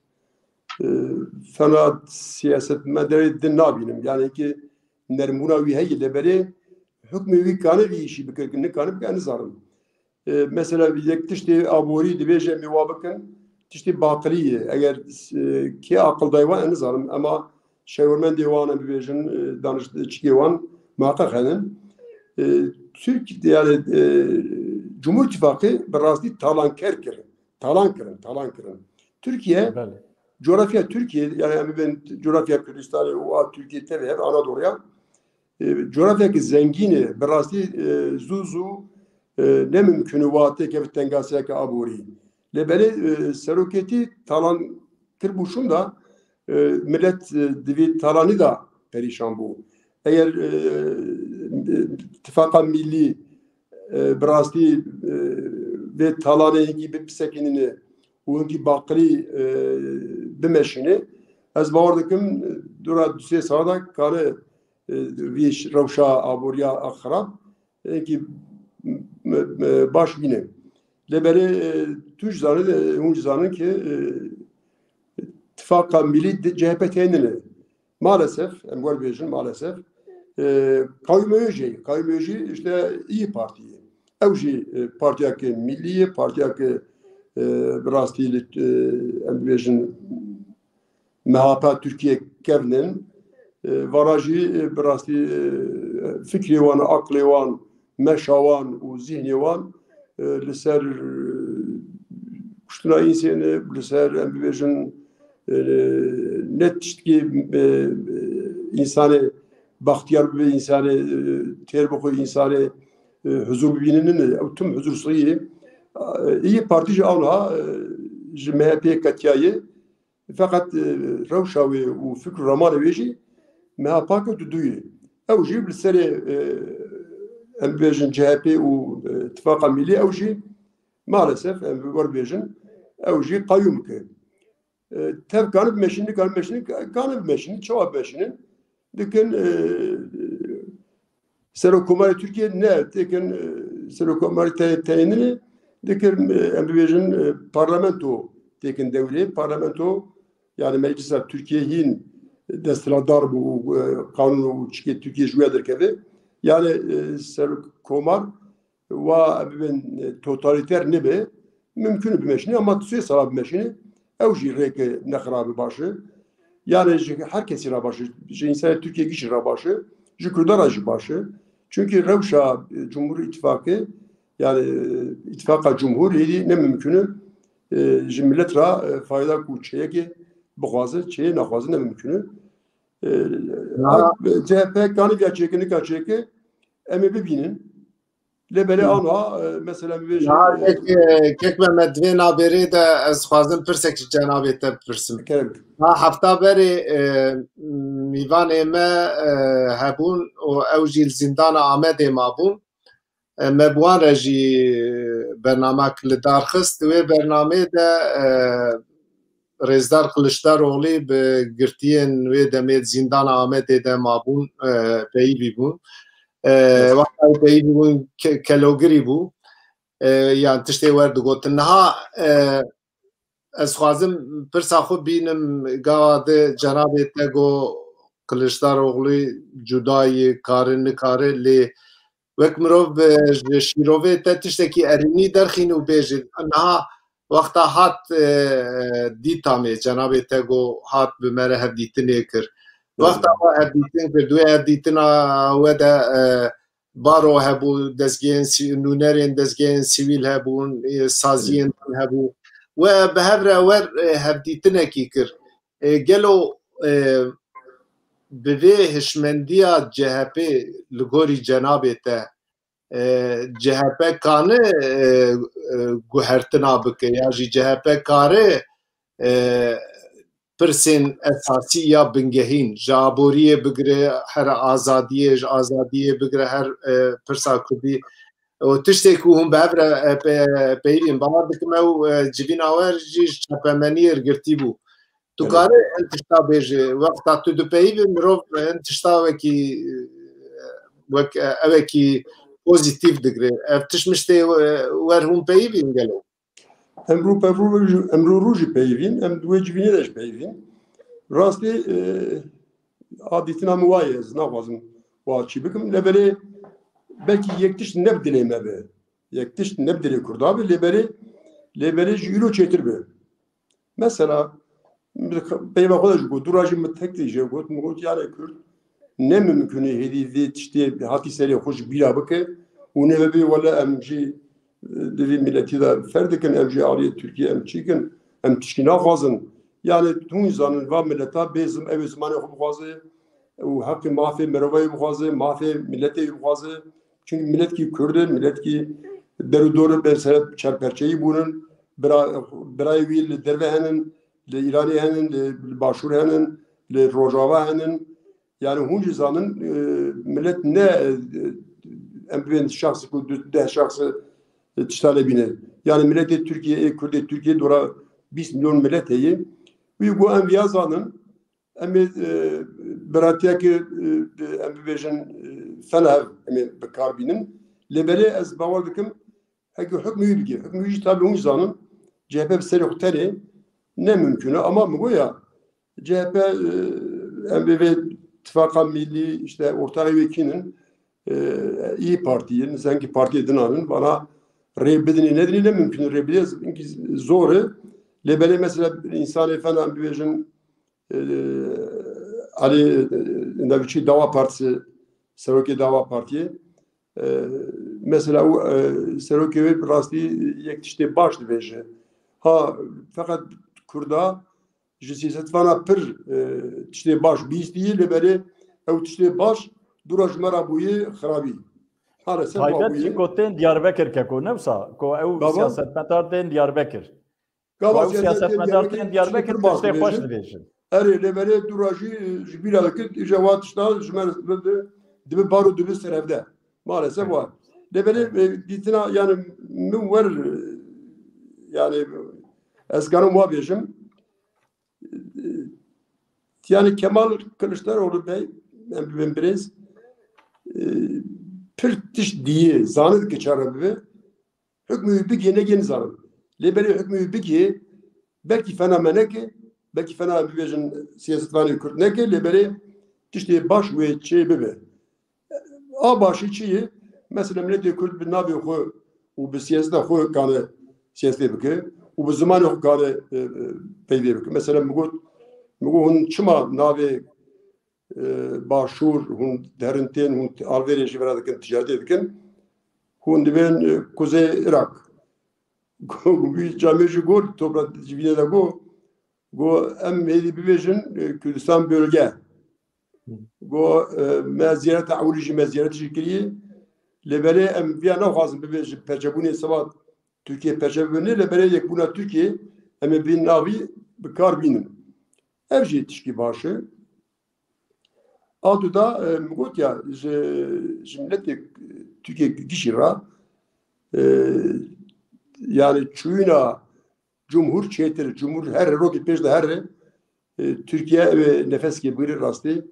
e, fena siyasetmedarê din nabînim. Yani ki nermbûna wî heye lê berê hukmê wî kane vî îşî bike, nikane bike, ez nizanim. E, mesela yek tiştê aborî dibêje em ê wa bikin, tiştê baqilî ye. Eger, e, kê aqil dayê wan, ez nizanim. Ema şewermendê wan, em bibêjin, e, danişçikê wan muheqeq henin. E, Türk, yani, e, Cumhur Îttifaqê bi rastî talanker kirin. Talan kirin, talan kirin. Tirkiye, Belê. Coğrafya Tirkiye, yani em bibên coğrafya Kurdistanê û a Tirkiye tevî hev Anadolu'ya, e, coğrafyayeke zengîn e, bi rastî, e, zû zû, e, ne mimkun e wa têkeve tengasiyeke aborî. Lê belê, e, seroketî talan kir bû şûnda, e, millet, e, di vî talanî de perîşan bû. Eger, e, e, tifaqa millî, e, bi rastî, e, vê talanê hinkî bi-, bisekinîne û hinkî baqilî, e, bimeşîne, ez bawer dikim, dora du sê sala de kare, e, vî ş-, rewşa aboriya a xirab, e, hinkî m-, m-, baş bîne. Lê belê, e, tu jî zanî, e, hûn jî zanin ki, e, tifaqa milî di C H P tênine. Maalesef, em wer bêjin maalesef, e, Qawîmoyê jî, Qawîmoyê jî işte İYİ Parti ye. Ew jî, e, partiyeke millî ye, partiyeke, e, bi rastî li, e, em bêjin M H P Tirkiye kevnin. E, vana jî, e, bi rastî, e, fikrê wan, aqlê wan, meşa wan û zihnê wan, e, li ser, e, kuştina însêne, li ser em bibêjin, e, ne tiştkî, e, e, însanê baxtiyar bibe, însanê, e, têr bixwe, însanê, e, huzur bibîne, ne, ne, ew tim huzursizî ye. E, İYİ Partî jî ewniha, e, ji M H P'yê ketiyaye. Feqet, e, rewşa wê û fikr û ramanê wê jî M H P ke duduye. Ew jî bi serê, e, em bibêjin C H P û, e, Tifaqa Millî, ew jî maalesef, em bi wer bêjin, ew jî qayûm ke. E, tev kanin bimeşînin, kanin bimeşînin, kanin bimeşînin, çawa bimeşînin? Dikin, e, Serokkomarê Tirkiye ne, têkin, e, Serokkomarê te-, teyînini, dikin, e, em bibêjin, e, parlamento têkin dewrê. Parlamento, yani Meclisa Tirkiye hîn desthilatdar bû û, e, qanûn û çikê Tirkiye ji wê derkeve. Yani, e, Serokkomar wa bibin, e, totalîter nebe, mimkun e bimeşîne, ama sê sala bimeşîne, ew jî rêke nexirabe baş e. Yani ji her kesî re baş e, ji însanê Tirkiyeyekî jî re baş e, ji Kurdan re jî baş e. Çünkü rewşa, e, Cumhur Îttifakê, yani, e, Îtifaqa Cumhur hêdî ne mimkun e, e, ji millet re, e, fayda ku çeyekê bixwaze, çeyê naxwaze ne mimkun e. E, Ha. C H P kaniviya çêke, nika çêke, em ê bibînin. Lê belê Hı. ana, e, mesela bibêjin, Ya, e, kek, e, kek Mehmet, vê nabêrê de ez xwazim pirsek ji cenabê te bipirsim. Kerem. Ha, hefta berê, e, mîvanê me, e, hebûn û ew jî li zîndana Amedê mabûn. E, me bi wan re jî bernamek li dar xist. Wê bernameyê de, e, Rêzdar Kiliçdaroglî bi girtiyên wê demê di zîndana Amedê de mabûn, e, peyivî bûn. E, Evet. Wexta wê peyivî bûn ke-, kelogirî bû. E, yan tiştê wer digotin. Niha, e, ez xwazim pirsa xwe bînim, gava di cenabê te got Kiliçdaroglî cudayî kare nikare, lê wek mirov bi, ji şîrovê te tiştekî erênî derxîn û bêjin. Niha wexta hat, e, dîtamê, cenabê te got hat bi me re hevdîtinê kir. Wexta we hevdîtin kir, di wê hevdîtina we de, e, baro hebû, dezgehên sî-, nûnerên dezgehên sivîl hebûn, e, saziyên din hebû. We bi hev re wer, e, hevdîtinekî kir. E, gelo, e, bi vê hişmendiya C H P li gorî cenabê te, e, C H P kane, e, e, guhertina bike ya jî C H P kare, e, pirsên esasî ya bingehîn, ji aboriyê bigire her azadiyê, ji azadiyê bigire her, e, pirsa kurdî. Û tiştê ku hûn bi hev re, e, pe-, peyivîn, bawer dikim ew, e, civîna we jî ji çapemeniyê girtî bû. Tu Evet. kare em tişta bêje, wexta tu dipeyivî mirov em tişta wekî, e, wek, e, ewekî pozîtîf digire. Ev tişt miştê, e, wer hûn peyivîn gelo? Em rû pe rû, em rû rû jî peyivîn, em di wê civînê de jî peyivîn. Rastî, e, a dîtina min wa ye, ez naxwazim wa çî bikim. Lê belê belkî yek tişt ne bi dilê me be. Yek tişt ne bi dilê Kurda be, lê belê, lê belê ji îro çêtir be. Mesela, peyva xwe de jî got, dû re jî min tek tê jê got, min got, yani Kurd ne mimkun e hêdî vê tiştê hatî serê xwe ji bîra bike û nebe bê wele em jî, e, di vî miletî de fer dikin, em jî aliyê Tirkiye em çîkin, em tişkî naxwazin. Yani hûn zanin va mileta bê zim-, ew ê zimanê xwe bixwaze û heqê mafê mirovayê bixwaze, mafê miletê bixwaze. Çünkü miletkî Kurd e, miletkî derûdor e, mesela çarperçeyî bûnin, bira-, birayê wî li derve henin, li Îranê henin, li, li Başûr henin, li Rojava henin. Yani hûn jî zanin, e, milet ne, e, em bibên şexsî ku du, deh şexsî, e, tişta lê bîne. Yani miletê Tirkiye, ê Kurdê Tirkiye dora bîst milyon milet heye. Wî ku em viya zanin, em ê, e, biratiyeke, e, em bibêjin, e, fenev em ê bi kar bînin. Lê belê ez bawer dikim, heke hukmî wî bike. Hukmî wî jî tabi hûn jî zanin, C H P bi serê xwe tenê ne mimkun e. Ama min goya C H P, e, em ê vê tifaqa millî, işte ortaxê wê kînin, e, İYİ Partiyin, zengî partiyê dinan in, vana rê bidinê nedinê ne mimkun e, rê bidê zor e. Lê belê mesela insanê fena em bibêjin, e, Elî, e, Navîçî Deva Partisi, serokê Deva Partiyê, e, mesela û, e, serokê wê bi rastî yek tiştê baş dibêje. Ha, feqet Kurda ji sîyasetvana pir, e, tiştê baş bihîstiye, lê belê ew tiştê baş dûra ji me re bûye xirabî. Maalesef wa Taybet bûye. Jî ku tên Diyarbekir keko, ne wisa? Ku ew Baba? Siyasetmedar tên Diyarbekir. Gava Ku ew siyasetê siyasetmedar Diyarbekir tên Diyarbekir pir baş tiştê xweş dibêjin. Dibêjin. Erê, lê belê dûra jî ji bîra dikir, îja wa tişta ji me re dibe, dibe bar û dibe serhevde. Maalesef var. Lê belê, e, dîtina, yani, min wer, e, yani, ez karim wa bêjim. E, yani Kemal Kılıçdaroğlu Bey, em bibin birêz, e, pir tişt diyê, zanî dike çare bibe. Hukmî wî bigê, negê nizanim. Lê belê hukmî wî bigê, belkî fena me neke, belkî fena em bibêjin siyasetvanê Kurd neke, lê belê tiştê baş wê çê bibe. A başî çi ye? Mesela miletê Kurd bi navê xwe û bi siyaseta xwe kane siyasetê bike û bi zimanê xwe kane, e, e, peyvê bike. Mesela min got, min got hûn çima navê, e, Başûr, hûn derin tên, hûn alvêrê ji vira dikin, ticaretê dikin, hûn dibên, e, Kuzey Irak. Go, wî camêr jî got, toprak civînê de got, go, em hêdî bibêjin, e, Kurdistan bölge. Go, e, me ziyareta ewilî jî me ziyaret jî kiriye. Lê belê em viya naxwazin bibêjin perçebûnê seba Tirkiye perçe bibin, lê belê yekbûna Tirkiye em ê bin navî bi kar bînin. Ev jî tişkî baş e. A du da, e, min got ya, ji, ji miletê Tirkiye gişî re, e, yani çûyîna cumhur çêtir, cumhur her rokê pêş de here, e, Tirkiye ew ê nefeskê bigire rastî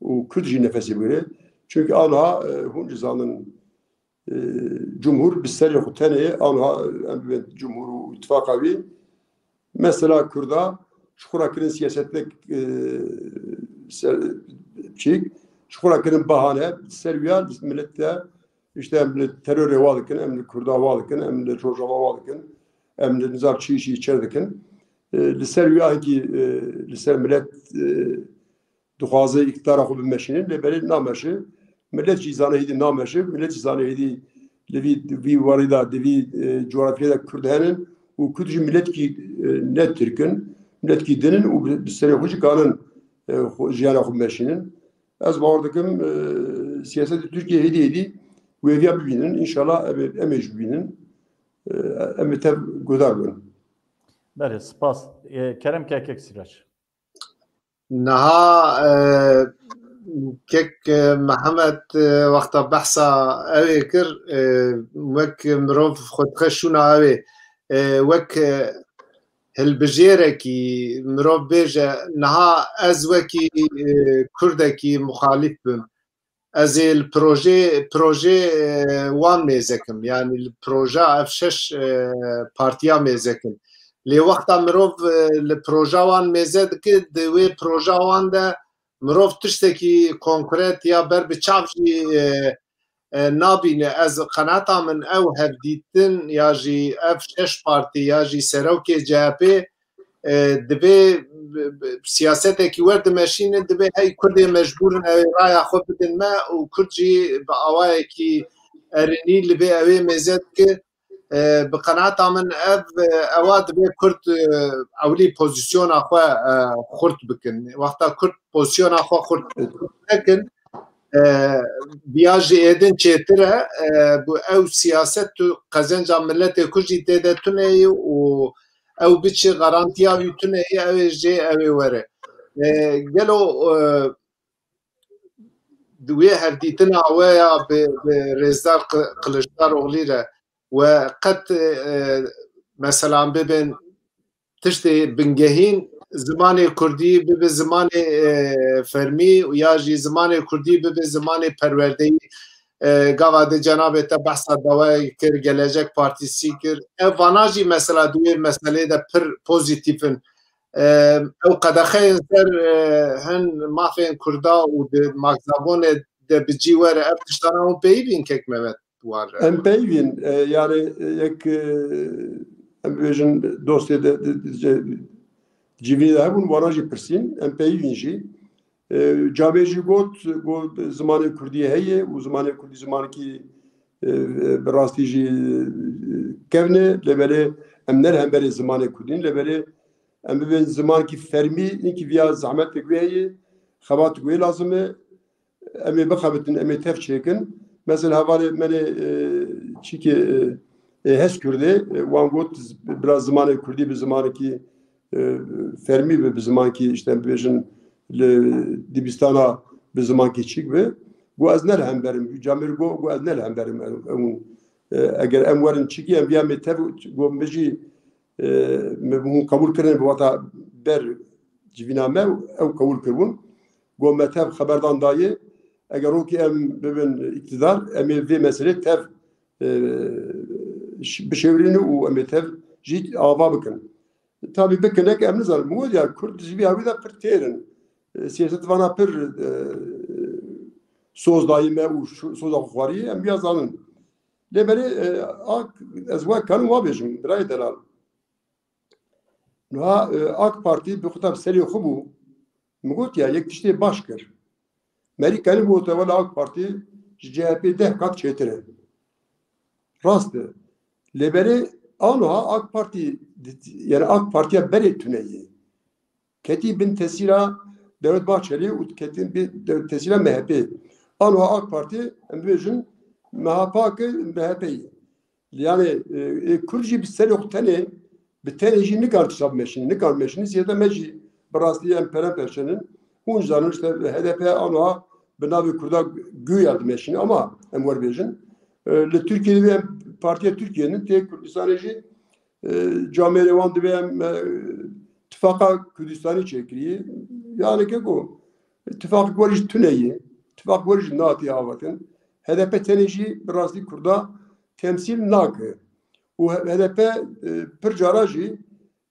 û Kurd jî nefesê bigire. Çünkü anha, e, hûn jî zanin, e, cumhur bi serê xwe tenê, anha em bibên cumhur û îtifaqa wî. Mesela Kurda ji xwe re kirin siyasetek, e, ser, çîk, ji xwe re kirin bahane, ser wî ya millet de işte em li terorê wa dikin, em li Kurda wa dikin, em li Rojava wa dikin, em li nizam çi işî çer dikin. E, li ser wî ya hinkî, e, li ser millet, e, dixwaze îktidara xwe bimeşînin, lê belê nameşe. Millet jî zane hêdî nameşe, millet jî zane hêdî li vî, vî warî de, di vî, e, coğrafyayê de Kurd henin û Kurd jî miletkî, e, ne Tirk in, miletkî din in û bi, bi serê xwe jî kanin, e, xwe, jiyana xwe bimeşînin. Ez bawer dikim, e, siyasetê Tirkiye hêdî hêdî wêviya bibînin. Înşallah em ê, em ê jî bibînin. E, em ê tev guhdar bin. Belê, spas. E, kerem ke kek Sîrac. Niha, e, kek, e, Mihemed, e, wexta behsa ew ê kir, e, wek mirov xwe dixe şûna ew ê, e, wek, e, hilbijêrekî mirov bêje, niha ez wekî, e, Kurdekî muxalîf bim. Ez ê li projê, projê, e, wan mêze kim. Yanî li proja ev şeş, e, partiya mêze kim. Lê wexta mirov, e, li proja wan mêze dike, di wê proja wan de mirov tiştekî konkret ya ber bi çav jî, e, e, nabîne. Ez qenata min ew hevdîtin ya jî ev şeş partî ya jî serokê C H P, e, divê b-, b-, siyasetekî wer dimeşîne, divê hey Kurdê mecbûr in ew ê raya xwe bidin me û Kurd jî bi awayekî erinî li vê ew ê mêze dike. E, bi qenata min ev, e, ewa divê Kurd, e, ewilî pozîsyona xwe, e, xurt bikin. Wexta Kurd pozîsyona xwe xurt nekin, e, viya jî êdin çêtir e, e, bu ew siyaset tu qezenca miletê Kurd jî tê de tune ye û ew biçi garantiya wî tune ye, ew ê jê ew ê were. E, gelo, e, di wê hevdîtina we ya bi, bi Rêzdar Qi-, Kiliçdaroglî re we qet, e, mesela bibin tiştê bingehîn zimanê kurdî bibe zimanê, e, fermî û ya jî zimanê kurdî bibe zimanê perwerdeyî. E, gava de cenabê te behsa dawayê kir, Gelecek Partîsî kir. Ev vana jî mesela di wê meselê de pir pozîtîf in. E, ew qedexeyên ser, e, hin mafên kurda û di makzagonê de bi cî were ev tiştana hûn peyivîn kek Mehmet wan re? Em peyivîn, e, yani, e, yek, e, em bibêjin dostê de, de, de, ce-, civînê de hebûn, wana jî pirsîn, em peyivîn jî. E, camê jî got, got zimanê kurdî heye û zimanê kurdî zimankî, e, e, bi rastî jî, e, kevn e, lê belê em ne li hemberê zimanê kurdî ne, lê belê em bibên zimankî fermî, hinkî viya zehmetek wê heye, xebatek wê lazim e. Em ê bixebitin, em ê tev çêkin. Mesela hevalê me nê, e, çîkê, e, e, hez Kurdê, e, wan got, bila zimanê Kurdî bi zimanekî, e, fermî bi, bi zimankî, işte, bibêjin, li dibistana bi zimankî çîk bi. Got ez ne li hember im. Camêr got, got ez ne li hember im. Ew, ew, e, eger em werin çikî, em viya me tev got, min jî, e, me hûn qebûl kirin, bi wata ber civîna me, ew qebûl kiribûn. Got me tev xeberdan dayê, eger rokê em bibin îktidar, em ê vê meselê tev, e, ş-, bişêwirînin û em ê tev jî ava bikin. Tabî bikin, nek em nizanin. Min got ya Kurd ji vî hawî de pir têr in. E, siyaset vana pir, e, soz dayî me û şu-, soza xwe xwarî, em ya zanin. Lê belê, e, ak, ez wek kanim wa bêjim, birayê delal. Niha, e, AK Partî bi xwe de bi serê xwe bû. Min got ya, yek tiştê baş kir. Merî kenî bû te wela AK Partî ji C H P deh qat çêtir e. Rast e. Lê belê aniha AK Partî, yani AK Partiya berê tune ye. Ketî bin tesîra Devlet Bahçelî û ketî bin de-, tesîra M H P. Aniha AK Partî, em bibêjin, M H P ki M H P ye. Yani, e, e, Kurd jî bi serê xwe tenê, bi tenê jî nikar tişta bimeşînî, nikar bimeşînî. Zêde me jî bi rastî em pereperçenin. Hûn zanin işte H D P aniha bi navê Kurda güya dimeşîne ama em werbêjin. E, li Tirkiyeyê de em partiya Tirkiyeyê ne, tê Kurdistanê jî, e, camêrê wan divê em, e, tifaqa Kurdistanî çêkirî. Yani keko, tifaq werî ji tune ye. Tifaq werî ji natiye avatin. H D P tenê jî bi rastî Kurda temsîl nake. Û H D P, e, pir cara jî,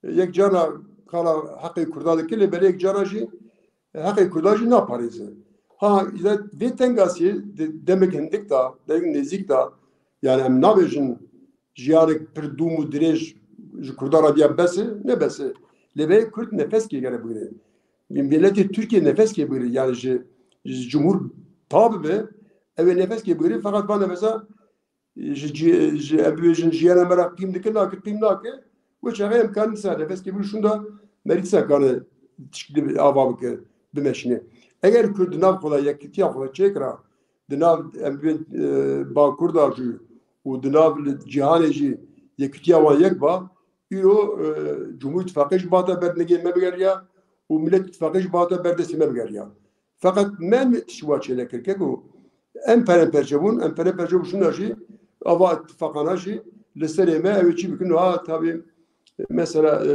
e, yek cara kala heqê Kurda dike, lê belê yek cara jî heqê Kurda jî naparêze. Ha, îza vê tengasiyê de-, demek hindik da, demek nêzîk da, yani em nabêjin jiyanek pir dûm û dirêj ji Kurda re diya bes e, ne bes e. Lê belê Kurd nefeskê gere bigire. Miletê Tirkiye nefeskê bigire. Yani ji, ji cumhur pa bibe, ew ê nefeskê bigire, feqet va nefesa ji, ji, ji, em bibêjin jiyana me re qîm dike, nake, qîm nake. Wê çaxê em karin dîsa nefeskê bigire, şûnda merî dîsa kane tişkî ava bike, bimeşîne. Eger Kurd di nav xwe de yekîtiya xwe de çêkira, di nav em bibên, e, Bakur de jî û di nav li cîhanê jî yekîtiya wan yek ba, îro, e, Cumhur Îttifaqê jî bata ber dengê me bigeriya û Millet Îttifaqê jî bata ber destê me bigeriya. Feqet me tişt wa çênekir. Keko em peremperçe bûn, em peremperçe bûn şûna jî, ava îttifaqana jî li serê me ew ê çi bikin? Ha, tabî, mesela, e,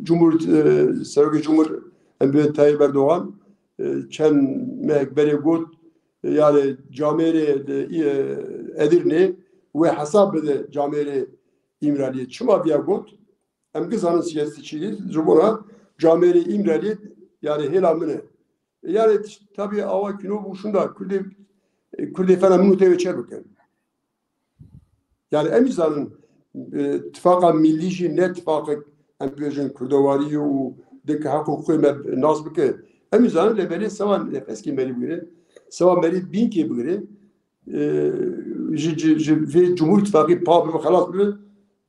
Cumhur, e, Serokê Cumhur, em bê Tayyip Erdogan, e, çend mehek berê got, e, yani camêrê, e, e, Edirnê wê hesab bide camêrê Îmraliyê. Çima viya got? Em gizanin siyasetçî, ji bona camêrê Îmraliyê, yani hêla min e. Yani tabî awa kîno bû şûnda Kurdê, Kurdê fena min û te wê çer bikin. Yani em jî zanin, e, tifaqa millî jî ne tifaqek, em bibêjin, kurdewarî û dike heq û huqûqê me nas bike. Em jî zanin lê belê sewa nefeskê merî bigire, sewa merî bînkê bigire, e, ji, ji, ji vê Cumhur Îttifaqê pa bibe, xelas bibe,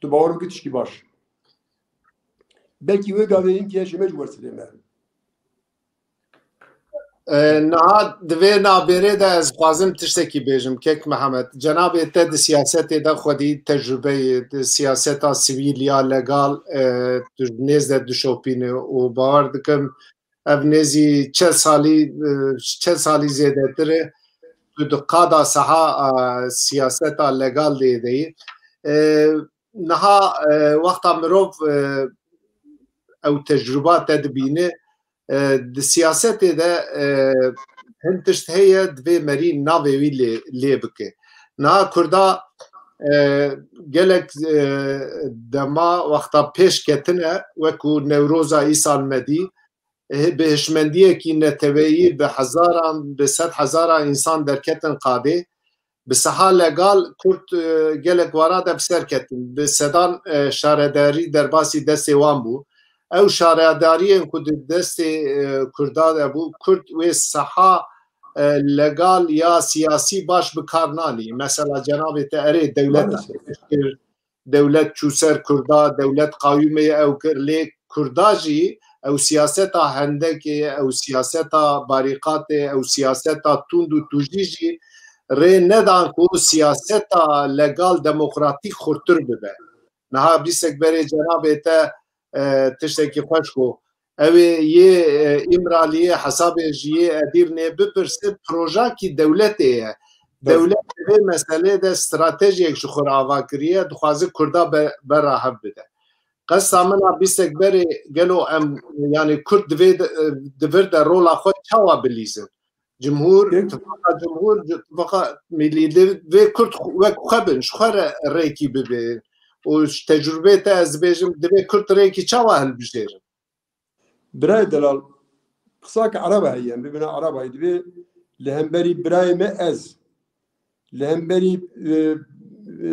tu bawer bike tişkî baş. Belkî wê gavê hinkî hişê me ji wersivê me. E, niha di vê nabêrê de ez dixwazim tiştekî bêjim, kek Mihemed. Cenabê te di siyasetê de xwedî tecrubeyê, di siyaseta sivîl ya legal, e, tu ji nêz de dişopîne û bawer dikim ev nêzî çel salî, e, çel salî zêdetir e tu di qada seha, e, siyaseta legal de yê de yî. E, niha, e, wexta mirov, e, ew tecrûba te dibîne, e, di siyasetê de, e, hin tişt heye divê merî navê wî lê, lê bike. Niha Kurda, e, gelek, e, dema wexta pêş ketine, wekû Newroza îsal me dî, e, bi hişmendiyekî neteweyî bi hezaran, bi sed hezaran însan derketin qadê. Bi seha legal Kurd, e, gelek wara de bi ser ketin. Bi sedan, e, şaredarî derbasî destê wan bû. Ew şaredariyên ku di destê, e, Kurda de bû, Kurd wê seha, e, legal ya siyasî baş bi kar nanî. Mesela cenabê te erê dewlet Maalesef. Dewlet çû ser Kurda, dewlet qayûmê ew kir, lê Kurda jî ew siyaseta hendekê, ew siyaseta barîqatê, ew siyaseta tund û tûjî jî rê nedan ku siyaseta legal demokratîk xurtir bibe. Niha bîstek berê cenabê te, e, tiştekî xweş got. Ew ê yê, e, Îmraliyê, hesabê ji yê Edîrnê bipirse, projakî dewletê ye. Dewlet di vê meselê de stratejiyek ji xwe re ava kiriye, dixwaze Kurda be-, bera hev bide. Qesta min a bîstek berê gelo em, yani Kurd divê de, e, di vir de rola xwe çawa bilîzin? Cumhur, Tifaqa Cumhur, Tifaqa Millî, divê Kurd xwe-, wek xwe bin, ji xwe re rêkî bibin. Û ji tecrûbê te ez dibêjim, divê Kurd rêkî çawa hilbijêrin? Birayê delal, qisake ereba heye, em bibine ereba, divê li hemberî birayê me ez, li hemberî, e, e,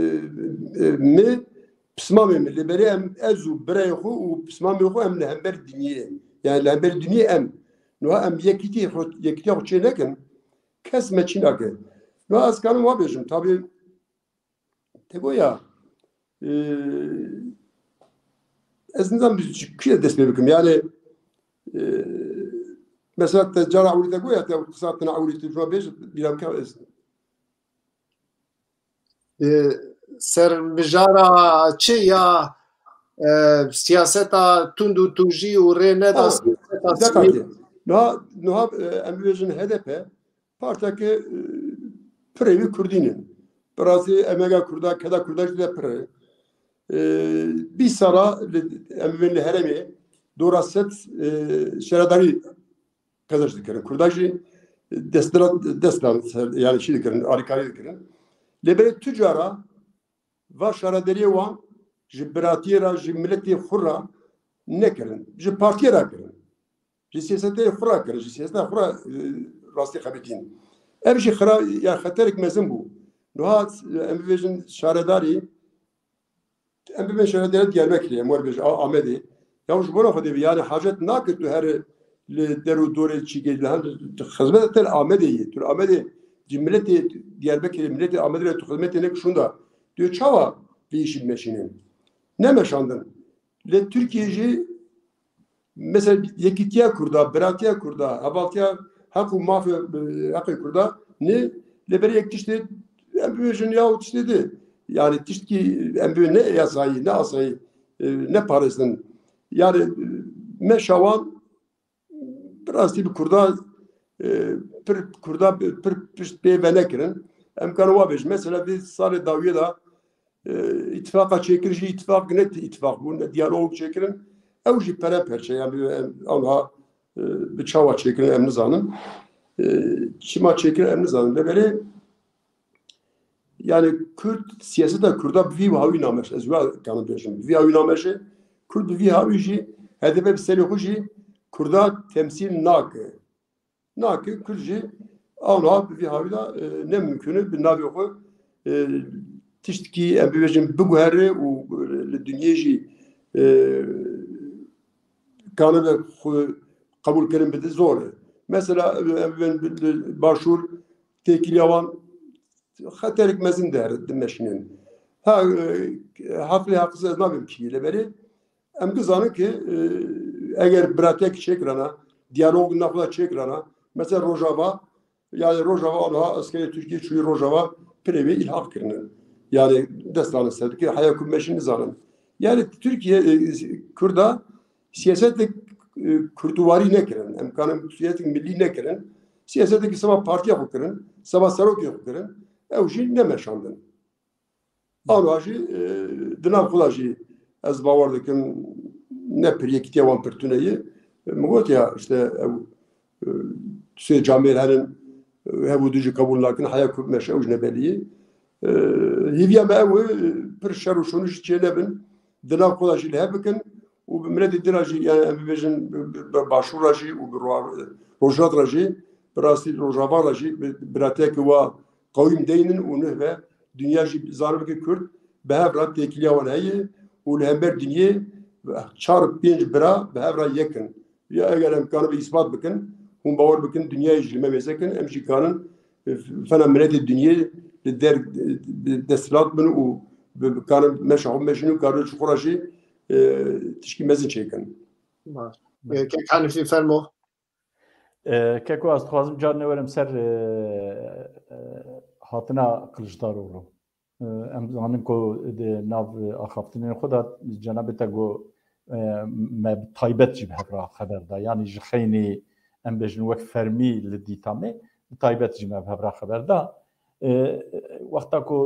e, me, pismamê min, li berê em ez û birayê xwe û pismamê xwe em li hember dinyê, yani li hember dinyê em. Niha em yekîtî xwe, yekîtiya xwe çê nekin, kes me çî nake. Niha ez kanim wa bêjim, tabî, te goya, e, ez nizanim bi ji kuyê dest pê bikim. Yani, e, mesela te cara ewilî te goya, te qisa tine ewilî tu cuma bêj, bîra bike ez. E, ser mijara çi ya, e, siyaseta tund û tûjî û rê neda Ha, siyaseta sivîl? Niha, niha, e, em bibêjin H D P, parteke, e, pirê wî Kurdî ne. Bi rastî emeya Kurda, keda Kurda jî de pir e. E, bîst sala li, em bên li herêmê dora sed, e, şaredarî qezenc dikirin. Kurda jî dest, dest dan, yani şey dikirin, alîkarî dikirin. Lê berê tu cara va şaredariyê wan ji biratiyê re, ji miletê xwe re nekirin. Ji partiyê re kirin. Ji siyasetê xwe re kirin. Ji siyaseta xwe re, e, rastî xebitîn. Ev jî xira, ya xeterek mezin bû. Niha, e, em bibêjin şaredarî, em bibin şaredarê Diyarbekirê, em werbêjin, a, Amedê. Ya ji bona Xwedê be, yani hacet nake tu her li der û dorê çî gê, li hem tu xizmeta te li Amedê yê. Tu li Amedê, ji miletê Diyarbekirê, miletê Amedê re tu xizmetê nek şûnda. Tu çawa vê îşî dimeşînin? Nemeşandin. Li Tirkiyê jî mesela yekîtiya Kurda, biratiya Kurda, hevaltiya heq û mafê, e, heqê Kurda ne, lê berê yek tiştê em bibêjin ya û tiştê di. Yani tiştkî em bibê ne yasayî, ne asayî, e, ne parêzin. Yani, e, me şawan bi rastî bi Kurda, e, pir Kurda pir pişt pê venekirin. Em karin wa bêjin. Mesela vê salê dawiyê de, e, îtifaqa çêkir jî îtifaq ne îtifaq bû, ne diyalog çêkirin. Ew jî pere perçe, yani, em, anha, e, bi çawa çêkirin em nizanin. E, çima çêkirin em nizanin. Lê belê, yani, Kurd, siyaseta Kurda bi vî hawî nameş, ez wa kanim bêjim. Bi vî hawî nameşe, Kurd bi vî hawî jî, H D P bi serê xwe jî Kurda temsîl nake. Nake, Kurd jî anha bi vî hawî de, e, ne mimkun e bi navê xwe, e, tiştkî em bibêjin biguhere û, e, li dinyê jî, e, kanibe xwe qebûl kirin bide zor e. Mesela, e, em bibin bi, bi başûr têkiliya wan xeterek mezin der dimeşînin. Ha, e, haqlê haqsiz ez nabim kî lê berê. Em dizanin ki, e, eger biratiyek çêkirana, diyalog nexwe çêkirana, mesela Rojava, yani Rojava anha eskerê Tirkiyê çûyî Rojava pirê wê îlhaq kirinin. Yani dest dane ser dikir, heya ku meşin nizanin. Yani Tirkiye, e, Kurda siyasetek, e, kurduwarî nekirin. Em kanin siyasetek millî nekirin. Siyasetek seba partiya xwe kirin, seba serokê xwe kirin. Ew jî nemeşandin. Anha jî, e, di nav xwe de jî ez bawer dikim ne pir yekîtiya wan pir tune ye. Min got ya, işte, ew, e, sê camêr herin, e, hev û du jî qebûl nakin, heya ku meşe ew jî ne belî ye. E, hêviya me ew e, pir şer û şonî jî çê nebin, di nav xwe de jî li hev bikin û bi miletê din re jî, yani em bibêjin, bi, bi, bi başûr re jî û bi ro-, rojhat re jî, bi rastî rojava re jî, bi, biratiyeke wa qewîm deynin û nuh ve dinya jî zane bike Kurd bi hev re têkiliya wan heye û li hember dinyê çar pênc bira bi hev re yek in. Ya eger em kanibe îspat bikin, hûn bawer bikin, dinyayê jî li me mêze kin, em jî kanin, e, fena miletê dinyê li der, e, desthilat bin û bi, kanin meşa xwe meşîn û karin ji xwe re jî, e, tişkî mezin çêkin. Baş. E, Kek Hanifî, fermo. E, Keko, ez dixwazim carine werim ser, e, e, hatina Kiliçdaroglu. E, em zanin ku di nav, e, axaftinên xwe de cenabê te got, e, me bi taybet jî bi hev re xeber da. Yanî ji xeynî, em bêjin, wek fermî li dîta me, bi taybet jî me bi hev re xeber da. E, wexta ku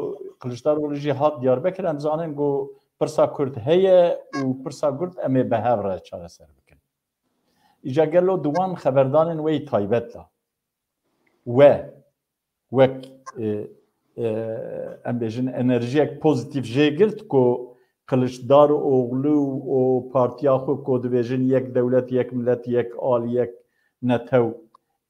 Kiliçdaroglu jî hat Diyarbekir, em zanin ku pirsa Kurd heye û pirsa Kurd em ê bi hev re çareser bikin. Îca gelo di wan xeberdanên wê yî taybet de we wek, e, e, em bêjin, enerjiyek pozîtîf jê girt ku Kiliçdaroglu û partiya xwe ku dibêjin yek dewlet, yek milet, yek al, yek netew,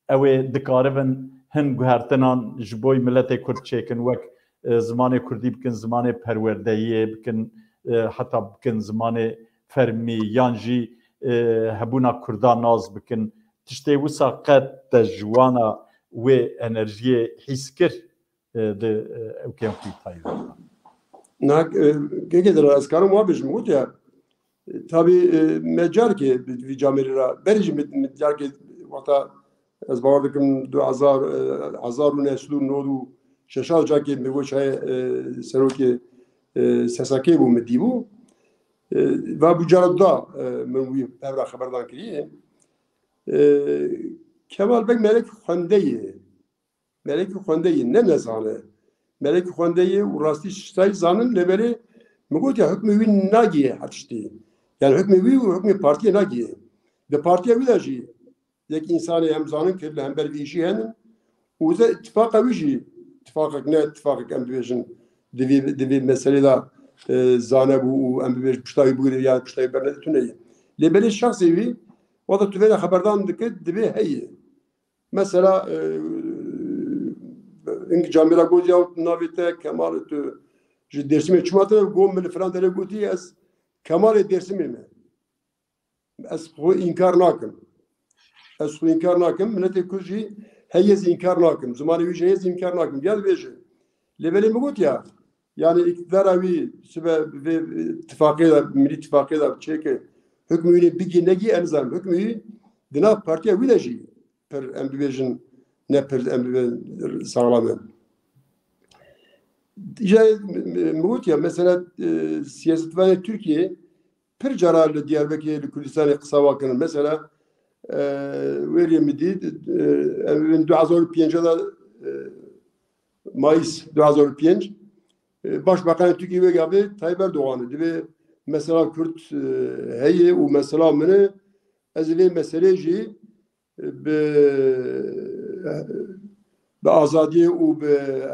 ew ê dikaribin hin guhertinan ji bo miletê Kurd çêkin, wek, e, zimanê Kurdî bikin, zimanê perwerdeyiyê bikin, e, heta bikin zimanê fermî, yan jî, e, hebûna Kurda nas bikin. Tiştê wisa qet te ji wana wê enerjiyê hîs kir, e, di, e, ewkên xwe taybet de? Na, e, kekê dira, ez karim wa bêjim, gotiya, e, tabî, e, me carkê bi vî camêrî re, berî jî min, min carkê wexta ez bawer dikim du hezar, e, hezar û neh sed û nod û şeş carkê min got çaye, e, serokê, e, S S K bû, min dîbû. E, va bû cara da, e, min wî hev re xeberdan kiriye. E, Kemal Beg melekî xwendeyê. Melekî xwendeyê, ne nezane. Melekî xwendeyê û rastî ştayî zanin, lê belê min got ya hukmê wî nagiye her tiştî. Yani hukmê wî û hukmê partiyê nagiye. Di partiya wî de jî yek însanê em zanin ki li hember vî îşî henin û ze îtifaqa wî jî îtifaqek ne îtifaqek em bibêjin di vê, di vê meselê de, e, zane bû û em bibêjin pişta wî bigire ya pişta wî bernede tune ye. Lê belê şexsê wî wexta tu vê de xeberdan dike divê heye. Mesela, e, hingî camêra got ya navê te Kemal, tu ji Dêrsimê çima tune? Got min li filan derê gotî ez Kemalê Dêrsimê me. Ez xwe înkar nakim. Ez xwe înkar nakim. Miletê Kurd jî heye ez înkar nakim. Zimanê wî jî heye ez înkar nakim. Ya dibêje. Lê belê min got ya, yani îktidara wî sibe vê tifaqê de, milî tifaqê de çêke hukmê wî bigî negî, ez nizanim. Hukmê wî di nav partiya wî de jî pir, em bibêjin, ne pir, em bibêjin saxlam e. Îca min got ya, mesela, e, siyasetvanê Tirkiyê pir cara li Diyarbekirê, li Kurdistanê qisa wa kirin. Mesela, e, wêrê min dît, e, em bibin du hezar û pênc de, e, Mayîs du hezar û pênc, e, Başbakanê Tirkiyê wê gavê Tayyip Erdogan e. Dibê mesela Kurd, e, heye û mesela min e. Ez ê vê meselê jî bi, bi azadiyê û bi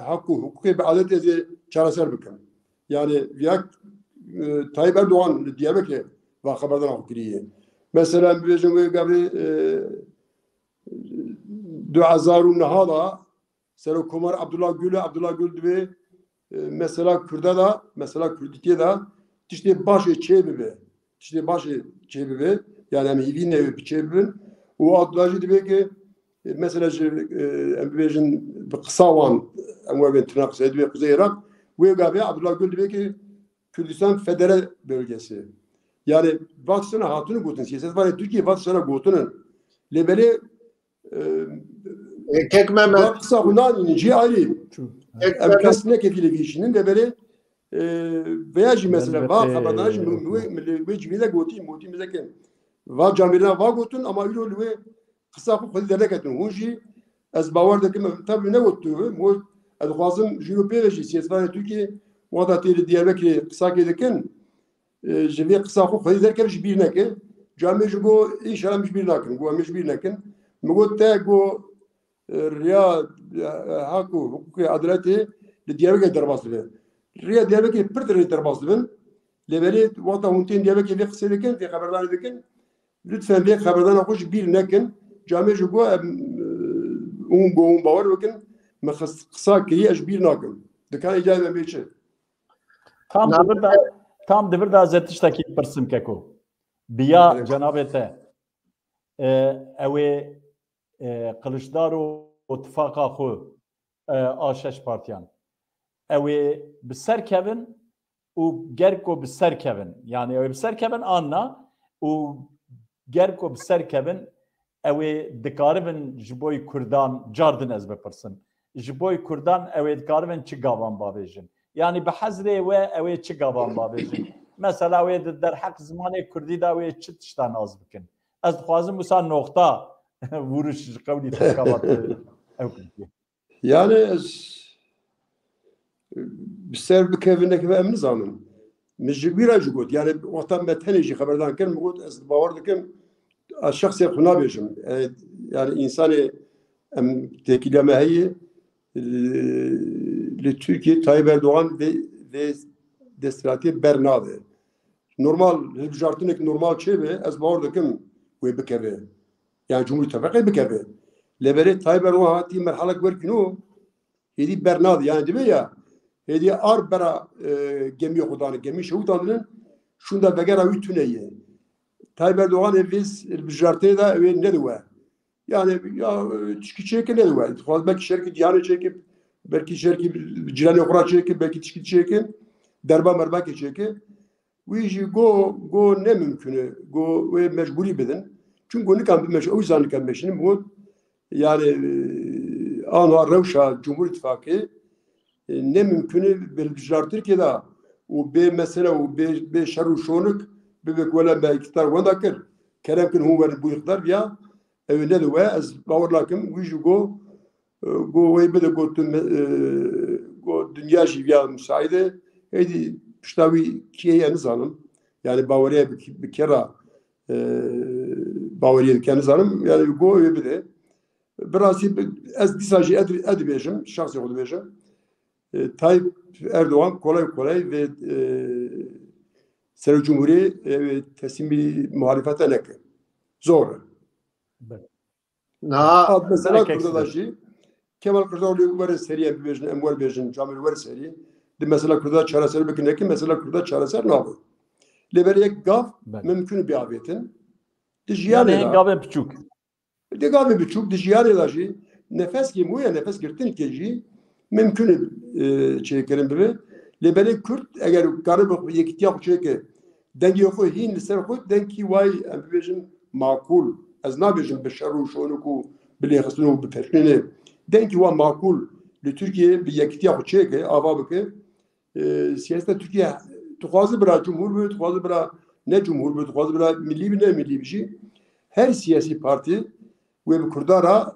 heq û hiqûqê, bi edaletê ez ê çareser bikim. Yani viya, e, Tayyip Erdogan li Diyarbekirê va xeberdana xwe kiriye. Mesela em bibêjin wê gavê, e, du hezar û neh de Serokkomar Abdullah Gül e, Abdullah Gül dibê, e, mesela Kurda da, mesela Kurdîtiyê de tiştê başê çê bibe. Tiştê başê çê bibe. Yani em hîvî newê bi çê bibin. Û Abdullah jî dibê ki, e, mesela ji, e, em bibêjin bi qisa wan, em webên tırnak qisê dibê Kuzey Irak. Wê gavê Abdullah Gül dibê ki Kürdistan federe bölgesi. Yani va tiştana hatine gotin, siyasetvanê Tirkiyê va tiştana gotinin. Lê belê, e, E, Kek Mehmet. Va qisa xwe nanînin, cî ayrî. Kek Em Mehmet. Kes neketî li vî şînin, lê belê, e, veya jî mesela va xeberdana jî min wê, min wê civî de gotî, gotî min zekin. Va camêrina va gotin, ama îro li wê qisa xwe xwedî derneketin. Hûn jî ez bawer dikim, em tabî negot tu, min got, ez dixwazim ji îro pê ve jî siyasetvanê Tirkiyê wexta tê li Diyarbekirê qisakê dikin, e, ji vê qisa xwe xwedî derkeve, ji bîr neke. Camê ji got, înşallah em ji bîr nakin. Got, em ji bîr nekin. Min got, te got, e, riya, e, hak û hiqûqê edaletê li Diyarbekirê derbas dibe. Riya Diyarbekirê pir dirê derbas dibin. Lê belê wexta hûn tên Diyarbekirê vê qisê dikin, vê xeberdanê dikin, lütfen vê xeberdana xwe ji bîr nekin. Camê ji got, em, e, hûn got, hûn bawer bikin, min qis-, qisa kiriye, ez ji bîr nakim. Dikan îca em bê çi? Tam Na- di vir de, tam di vir de ez ê tiştekî pirsim, Keko. Bi ya Evet. cenabê te, e, ew ê, e, Kiliçdaro û tifaqa xwe, e, a şeş partiyan, ew ê bi ser kevin û ger ku bi ser kevin, yani ew ê bi ser kevin an na, û ger ku bi ser kevin, ew ê dikaribin ji bo Kurdan, car din ez bipirsim, ji bo Kurdan ew ê dikaribin çi gavan bavêjin? Yani bi hezrê we ew ê çi gavan bavêjin? Mesela wê di derheq zimanê kurdî de wê çi tişta nas bikin? Ez dixwazim wisa noxta vuruş ji qewlî te kava tu ew kurdî. Yani ez bi ser bikeve nekeve em nizanim. Min ji wî re jî got. Yani wexta me tenê jî xeberdan kir, min got ez bawer dikim, ez şexsê xwe nabêjim. E, yani insanê em têkiliya me heye, e, li Tirkiye Tayyip Erdogan vê, vê desthilatiyê bernade. Normal, hilbijartinek normal çêbe, ez bawer dikim wê bikeve. Yani Cumhurî Tevqê bikeve. Lê berê Tayyip Erdogan hatî merhalek werkîno, hêdî bernade. Yani dibe ya, hêdî ar bera, e, gemiya xwe dane, gemî şewitandin, şûnda vegera wî tune ye. Tayyip Erdogan ê vê hilbijartê de wê nediwe. Yani ya, e, tişkî çêke nediwe. Dixwaz belkî şerkî cîhanê çêke, belkî şerkî cîranê xwe re çêke, belkî tişkî çêke, derba merbakê çêke. Wî jî go, go ne mimkun e, go wê mecbûrî bidin. Çunku nikan bimeş, ew zanikan meşînin, got, yani, e, anha rewşa Cumhur Îttifaqê, e, ne mimkun e, bi hilbijartin Tirkiye de û bê mesele û bê, bê şer û şonik bibe ku wele me îktidar wenda kir. Kerem kin hûn werin bû îktidar viya, ew ê nediwe, ez bawer nakim, wî jî go, e, go wê bide, go tu me-, e, go dinya jî viya musaîd e. Hêdî pişta wî kê ye nizanim. Yani baweriye bi, bi kê re, e, baweriye dike nizanim. Yani go wê bide. Bi rastî bi, ez dîsa jî ez, ez dibêjim, şexsê xwe dibêjim. E, Tayyip Erdogan kolay kolay vê, e, Serokcumhurî, e, teslîmî muhalefete neke. Zor e. Belê. Niha Ha, mesela Belki Kurda da eksik. Jî Kemal Kılıçdaroğlu were serî, em bibêjin, em wer bêjin, camêr were serî. Di mesela Kurda çareser bikin, nekî mesela Kurda çareser nabe. Lê berê yek gav Belê. Mimkun biavêtin. Di Yani jiyanê hên de, gavên piçûk. di gavê biçûk, di jiyanê de jî nefes kê mûye, nefes girtin kê jî mimkun e, e, çêkirin bibe. Lê berê Kurd eger karibe yekîtiya xwe çêke, dengê xwe hîn li ser xwe, dengkî way, em bibêjin, makul. Ez nabêjim bi şer û şonik û bi lêxistin û bi pêşnînê. Dengkî wa makul li Tirkiye bi yekîtiya xwe çêke, ava bike. E, siyaseta Tirkiye, tu xwazi bira cumhur be, tu xwazi bira ne cumhur be, tu xwazi bira millî be, ne millî be jî, her siyasî partî wê bi Kurda re,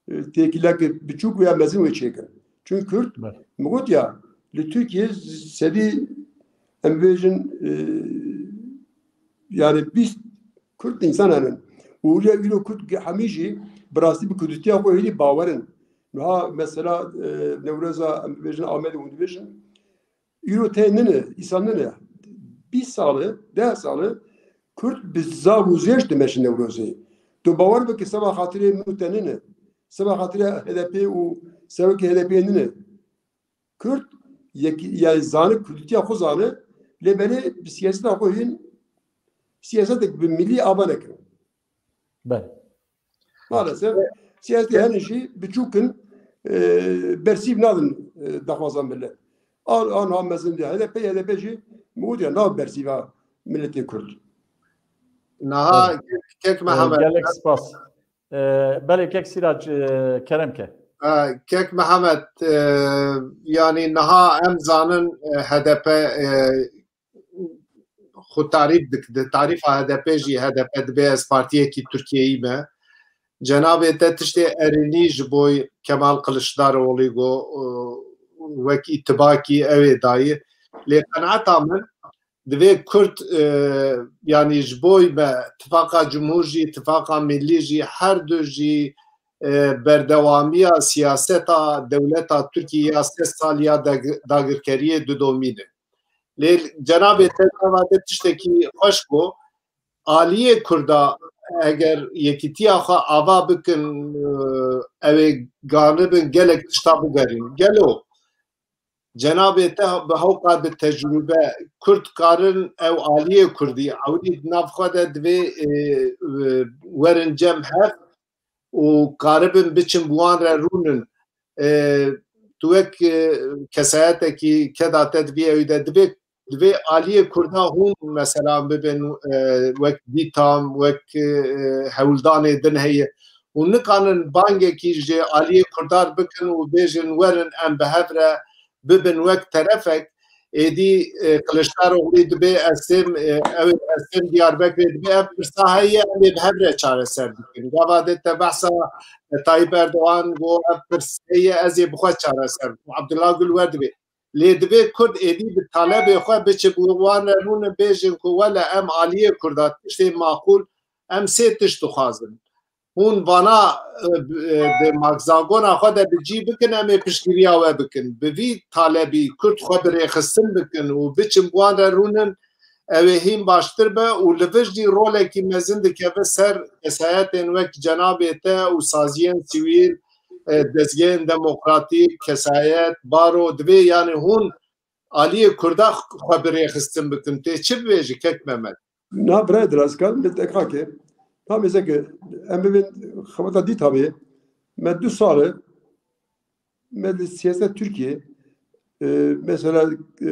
e, têkileke biçûk ya mezin wê çêkin. Çünkü Kurd, Belê. min got ya, li Tirkiye sedî, em bêjin, e, yani bîst Kurd însan henin. Û ya îro Kurd ge-, hemî jî bi rastî bi Kurdîtiya xwe hêdî bawer in. Niha mesela, e, Newroza, em bêjin Amedê hûn dibêjin, îro tê nine, îsal nine. Bîst sal e, deh sal e, Kurd bi zav û zêş dimeşin Newrozê. Tu bawer bike seba xatirê min û te nine. Seba xatirê H D P û serokê H D P nine. Kurd yek, yani zane, Kurdîtiya xwe zane, lê berê bi siyaseta xwe hîn siyasetek bi millî ava nekirin. Belê. Maalesef siyasetê hene jî biçûk in, e, bersîv nadin, e, daxwaza millet. An, an ha mezin de H D P, H D P jî min got ya nav bersîva milletê Kurd. Niha kek, kek E, Mehmet. Gelek spas. E, belê kek Sîrac, e, kerem ke. E, kek Mehmet, e, yani niha em zanin, e, H D P, e, xwe tarîf dik, di tarîfa H D P jî, H D P dibê ez partiyekî Tirkiyeyî me. Cenabê te tiştê erênî ji bo Kemal Kiliçdaroglu got, e, wek îtibakî ew ê dayî. Lê qenaeta min, divê Kurd, e, yanî ji bo me tifaqa cumhur jî, tifaqa millî jî, her du jî, e, berdewamiya siyaseta dewleta Tirkiyê ya sed sal ya dag-, dagirkeriyê didomînin. Lê cenabê te gava te tiştekî xweş got, aliyê Kurda eger yekîtiya xwe ava bikin, e, ew ê ganibin gelek tişta bigerîn. Gelo cenabê te bi hewqa bi tecrûbe Kurd karin ew aliyê Kurdî ewilî di nav xwe de divê, e, e, werin cem hev û karibin biçin bi wan re rûnin. E, tu wek, e, kesayetekî keda te di vî ewî de divê, divê aliyê Kurda hûn mesela bibin, e, wek dîtan, wek, e, hewldanê din heye. Hûn nikanin bangekî ji aliyê Kurdan bikin û bêjin werin em bi hev re bibin wek terefek. Êdî, e, Kiliçdaroglî dibê ez têm, e, ew ê ez têm Diyarbekirê dibê ev pirsa heye, em ê bi hev re çareser bikin. Gava de te behsa, e, Tayyip Erdogan got ev pirs heye, ez ê bi xwe çareser bikim. Abdullah Gül wer dibê. Lê divê Kurd êdî bi talebê xwe biçe bi wan re rûnin bêjin ku wele em aliyê Kurda tiştê maqûl, em sê tişt dixwazin. Hûn vana, e, e, di magzagona xwe de bi cî bikin, em ê piştgiriya we bikin. Bi vî talebî Kurd xwe bi rêxistin bikin û biçin bi wan re rûnin, ew ê hîn baştir be û li vir jî rolekî mezin dikeve ser kesayetên wek cenabê te û saziyên sivîl, e, dezgehên demokratîk, kesayet, baro, divê, yanî hûn aliyê Kurda xwe bi rêxistin bikin. Tê çi bibêjî kek Mehmet? Na birayê diras, karim bi tekakê. Tam êzeke em bibên xebata dî tabi. Me du sal e, me li siyaseta Tirkiye, e, mesela, e, e,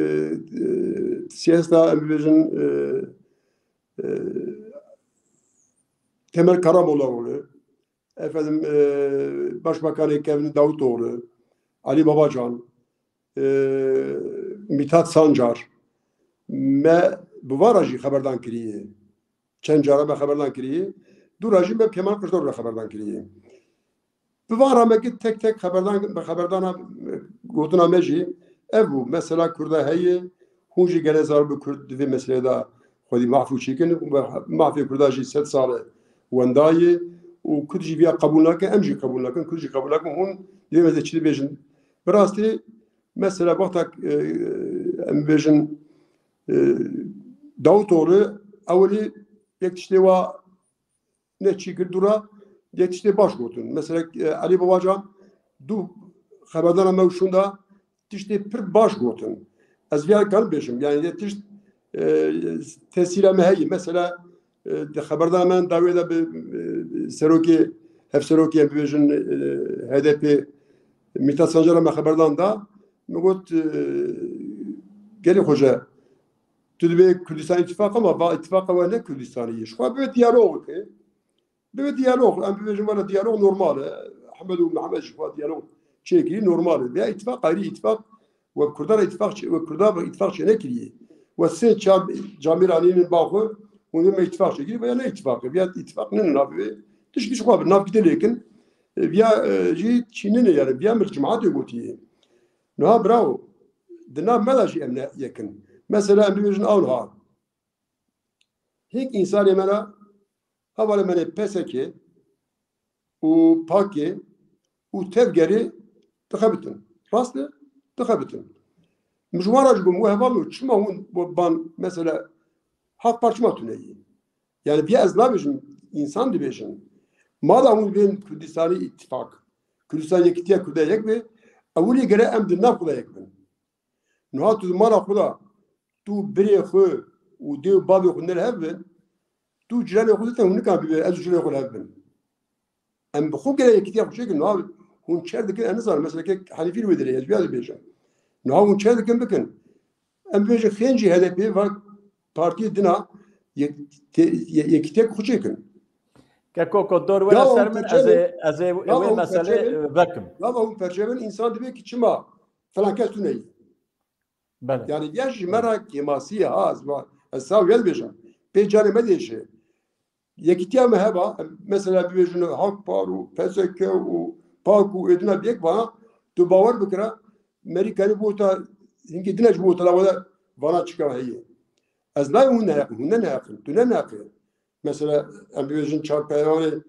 siyaseta em bibêjin, e, e, Temel Karamollaoğlu, efendim, e, Başbakanê Kevin Davutoğlu, Ali Babacan, e, Mithat Sancar, me bi van re jî xeberdan kiriye. Çend cara me xeberdan kiriye. Du re jî me Kemal Kılıçdaroğlu re xeberdan kiriye. Bi van re me ki tek tek xeberdan, bi xeberdana, e, gotina me jî ev bû. Mesela Kurda heye, hûn jî gelê zarok bi Kurd di vê meseleyê de xwedî mafû çêkin. Mafê Kurda jî sed sal e wenda ye û Kurd jî viya qebûl nake, em jî qebûl nakin, Kurd jî qebûl nakin. Hûn di vê meseleyê çi dibêjin? Bi rastî mesela wexta, e, em bêjin, e, Davutoğlu ewilî yek tiştê wa ne çî kir dûra, yek tiştê baş gotin. Mesela, e, Elî Babacan du xeberdana me û şûnda tiştê pir baş gotin. Ez viya karim bêjim. Yani yek tişt, e, tesîra me heye. Mesela, e, di xeberdana me dawê de bi, e, serokê, hevserokê em bibêjin, e, H D P Mithat Sancar'a me xeberdan da. Me got, e, gelê xoce, tu dibê Kurdistan îtîfaq ama va îtîfaqa we ne Kurdistanî ye. Ji xwe bibe diyalog bike. Bibe diyalog. Em bibêjin wele diyalog normal e. Ehmed û Mihemed ji xwe diyalog çêkirî normal e. Veya îtîfaq ayrî îtîfaq. We Kurdan îtîfaq çê, we Kurdan îtîfaq çê nekiriye. We sê çar camêr anînin ba xwe, hûn me îtîfaq çêkirî veya ne îtîfaq e. Veya îtîfaq ne navê. Tişkî ji xwe bi nav gide lêkin. E, veya, e, jî çînine yani. Veya milk cemaatê gotiye. Niha bravo. Di nav me de jî em ne yekin. Mesela em bibêjin ewniha. Hîn însanê me re hevalê me nê P S K û PAKê û Tevgerê dixebitin. Rast e? Dixebitin. Min ji wan re jî got, we hevalno, çima hûn bo-, ban, mesela, Hak Parti çima tune yî? Yani viya ez nabêjim, însan dibêjin. Mada hûn bên Kurdistanî îtîfaq, Kurdistan yekîtiya Kurda yek be, ewilî gere em di nav xwe de yek bin. Niha tu di mala xwe de, tu birê xwe û dê û bavê xwe ne li hev bin, tu ciranê xwe dite hûn nikan bibê, ez û ciranê xwe li hev bin. Em bi xwe gere yekîtiya xwe çêkin, niha hûn çer dikin, ez nizanim, mesela kek Henîfî li wê derê, ez viya dibêjim. Niha hûn çer dikin bikin. Em bibêjin xêncî H D P va partiyê dina yek-, te-, ye-, yekîtiya xwe çêkin. Keko, ku dor were ser min, ez ê, ez ê wê meselê, e, vekim. Gava hûn perçe bin, însan dibê ki çima filan kes tu neyî. Belê. Yani ya ji me re kêmasî ye, ha, ez va-, ez saw yel bêjim. Pê canê me dêşe. Yekîtiya me heba, mesela bibêjin Hak Par û P S K û PAK û êdina bi yek vana, tu bawer bikira, merî kanî bota, hinkî dine ji bota la wada vana çika heye. Ez nayê hûn neheqin, hûn ne neheqin, tu ne neheqin. Mesela em bibêjin çarpeyanê,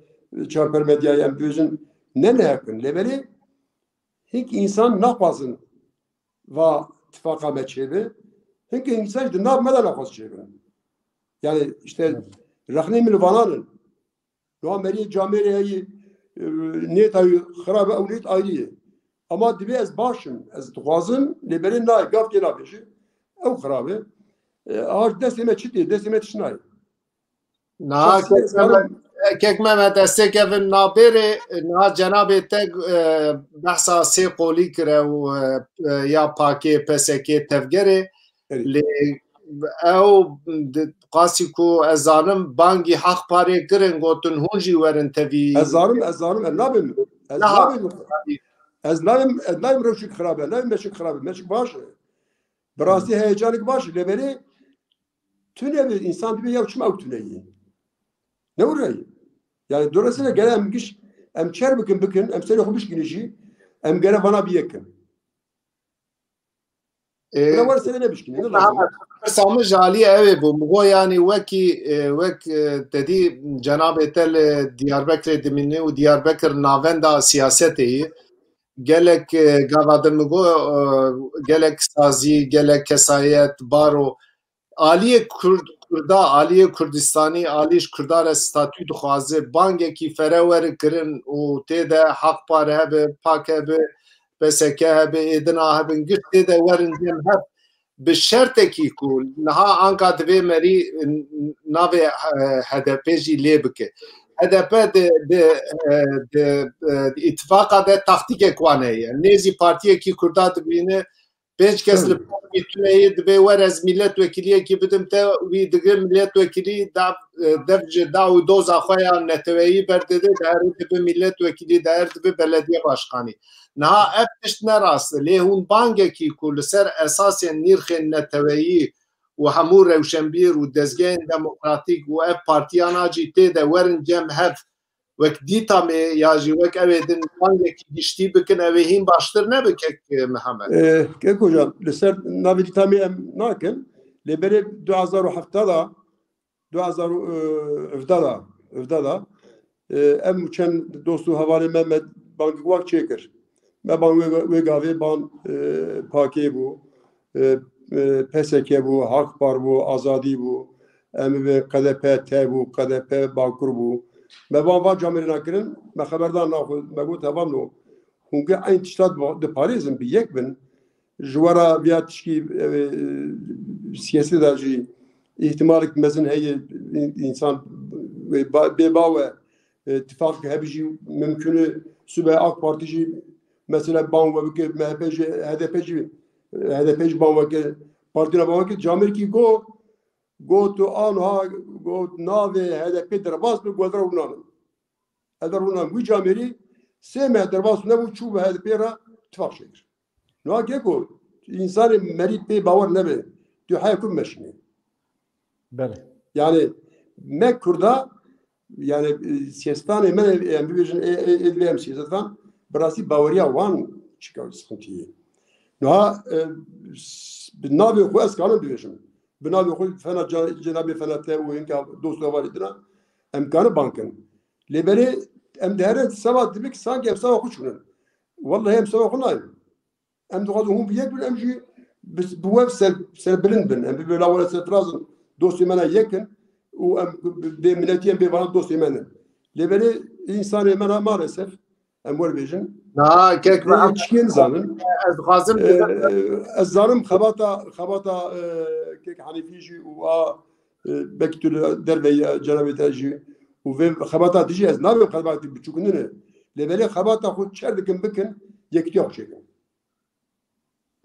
çarper medyayê em bibêjin ne neheqin. Lê belê hinkî însan naxwazin va tifaqa me çêbe. Hinkî însan jî di nav me de naxwaz çêbin. Yani işte rexnê min li vanan in. Niha meriyê camêrê heyî, e, nêt heyî xirab e, ew nêt ayrî ye. Ama divê ez baş im, ez dixwazim, lê belê nayê, gav tê nabêje. Ew xirab e. E, aha destê me çi tê? Destê me tişt nayê. Niha kek Mehmet, kek Mehmet, ez tê kevim nabêrê, niha cenabê te, e, behsa sê qolî kire û, e, e, ya pakê, P S K, tevgerê. Erê. Lê ew di, qasî ku ez zanim, bangî Haq Parê kirin, gotin, hûn jî werin tevî. Ez zanim, ez zanim, ez nabêm. Ez nabêm. Ez nabêm, ez nabêm rewşik xirab e, nabêm meşik xirab e, meşik baş e. Bi rastî heyecanek baş e, lê berê tune bi însan dibe ya çima ew tune ye. Ne were ye. Yani dolayısıyla gel em giş, em çer bikin bikin, em serê xwe bişkînin jî, em gere vana bi yekin. Bira were serê nebişkînin, ne lazim e. Pirsa min ji aliyê ew ê bû. Min got, yanî wekî, e, wek, e, te dî cenabê te li Diyarbekirê dimîne û Diyarbekir navenda siyasetê ye. Gelek, e, gava din min got, e, gelek sazî, gelek kesayet, baro. Aliyê Kurd, Kurda, aliyê Kurdistanî, alî ji Kurda re statû dixwaze, bangekî fere were kirin û tê de Haq Par hebe, Pak hebe, P S K hebe, êdina hebin, giş tê de werin cem hev bi şertekî ku niha anka divê merî, n-, n-, navê, e, H D P jî lê bike. H D P di, di, e, di, e, di îtifaqa de taktîkek wan heye. Nêzî partiyekî Kurda dibîne, pênc kes li pênc tune ye, dibê were ez milletvekiliyekî bidim te, wî digir milletvekilî da, e, dev ji da û doza xwe ya neteweyî berdide, dihere dibe milletvekilî, dihere dibe belediye başkanî. Niha ev tişt ne rast e. Lê hûn bangekî ku li ser esasên nîrxên neteweyî û hemû rewşenbîr û dezgehên demokratîk û ev partiyana jî tê de werin cem hev wek dîtamê ya jî wek ew ê din bangekî giştî bikin, ew ê hîn baştir nebe kek Mihemed? Eh, kek hocam, li ser navê dîtamê em nakin. Lê berê du hezar û hevdeh da, du hezar û hevdeh da, hevdeh da, e, em û çend dost û hevalê me, me bang wek çêkir. Me ban wê, wê gavê ban, e, Pakê bû, e, e, P S K bû, Hak Par bû, Azadî bû, em bi Q D P T bû, Q D P Bakur bû. Me ban va camerêna kirin, me xeberdan naxwe, me got hevalno, hûn gi eyn tişta diparêzin, bi yek bin. Ji we re viya tişkî, e, siyasî de jî îhtimalek mezin heye, însan bê ba-, bê bawe, e, tifaq hebî jî mimkûn e, sibe AK Partî jî mesela ban we bike, M H P jî, H D P jî, H D P jî ban we ke, partîna ban we ke, camerkî got, got tu anha, got navê H D P derbas bi, got rûnanin. Eder rûnan wî camerî sê meh derbas nebû, çû bi H D P re tifaq çêkir. Niha keko, însanê merî pê bawer nebe, tu heya ku meşîne. Belê. Yani me Kurda, yani, e, siyasetanê me, em bibêjin, ê, ê, ê divê em siyasetan, bi rastî baweriya wan çika sıkıntı ye. Niha, e, s-, bi navê xwe ez kanim bibêjim. Bi navê xwe fena ca-, cenabê fena te û hinka dost û hevalê dina, em kanin bankin. Lê belê em diherin seba dibik sanki em seba xwe çûnin. Wellahî em seba xwe nayên. Em dixwazin hûn bi yek bin, em jî bi, bi we ser, serbilind bin. Em bi bela were serfiraz in, dostê me ne yek in û em bi, bi, bê minetî em bê vana dostê me ne. Lê belê însanê me ne maalesef, em wer bêjin. Na, kek me Ê, em çikên zanin. Ez dixwazim Ê, ez zanim xebata, xebata, e, kek Hanîfî jî û a, e, belkî tu li derve ye, cenabê te jî û vê xebata dijî ez nabêm xebata biçûk nine. Lê belê xebata xwe çer dikin bikin, yekîtiya xwe çêkin.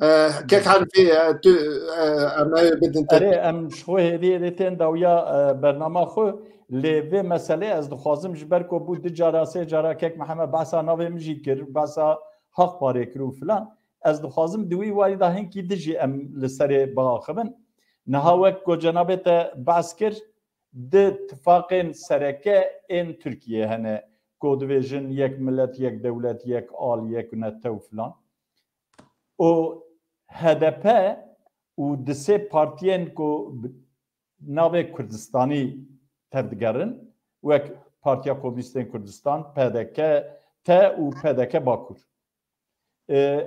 Eh, kek Hanîfî, eh, tu, eh, em ê bidin te. Erê, em ji xwe hêdî hêdî tên dawiya, eh, bernama xwe. Lê vê meselê ez dixwazim ji ber ku bû du cara, sê cara kek Mihemed behsa navê min jî kir, behsa Haq Parê kir û filan. Ez dixwazim di wî warî de hinkî dijî em li serê biaxivin. Niha wek ku cenabê te behs kir, di tifaqên sereke ên Tirkiyê hene ku dibêjin yek milet, yek dewlet, yek al, yek netew filan. Û H D P û di sê partiyên ku bi navê Kurdistanî tevdigerin, wek Partiya Komînîstên Kurdistan, P D K T û P D K Bakur. E,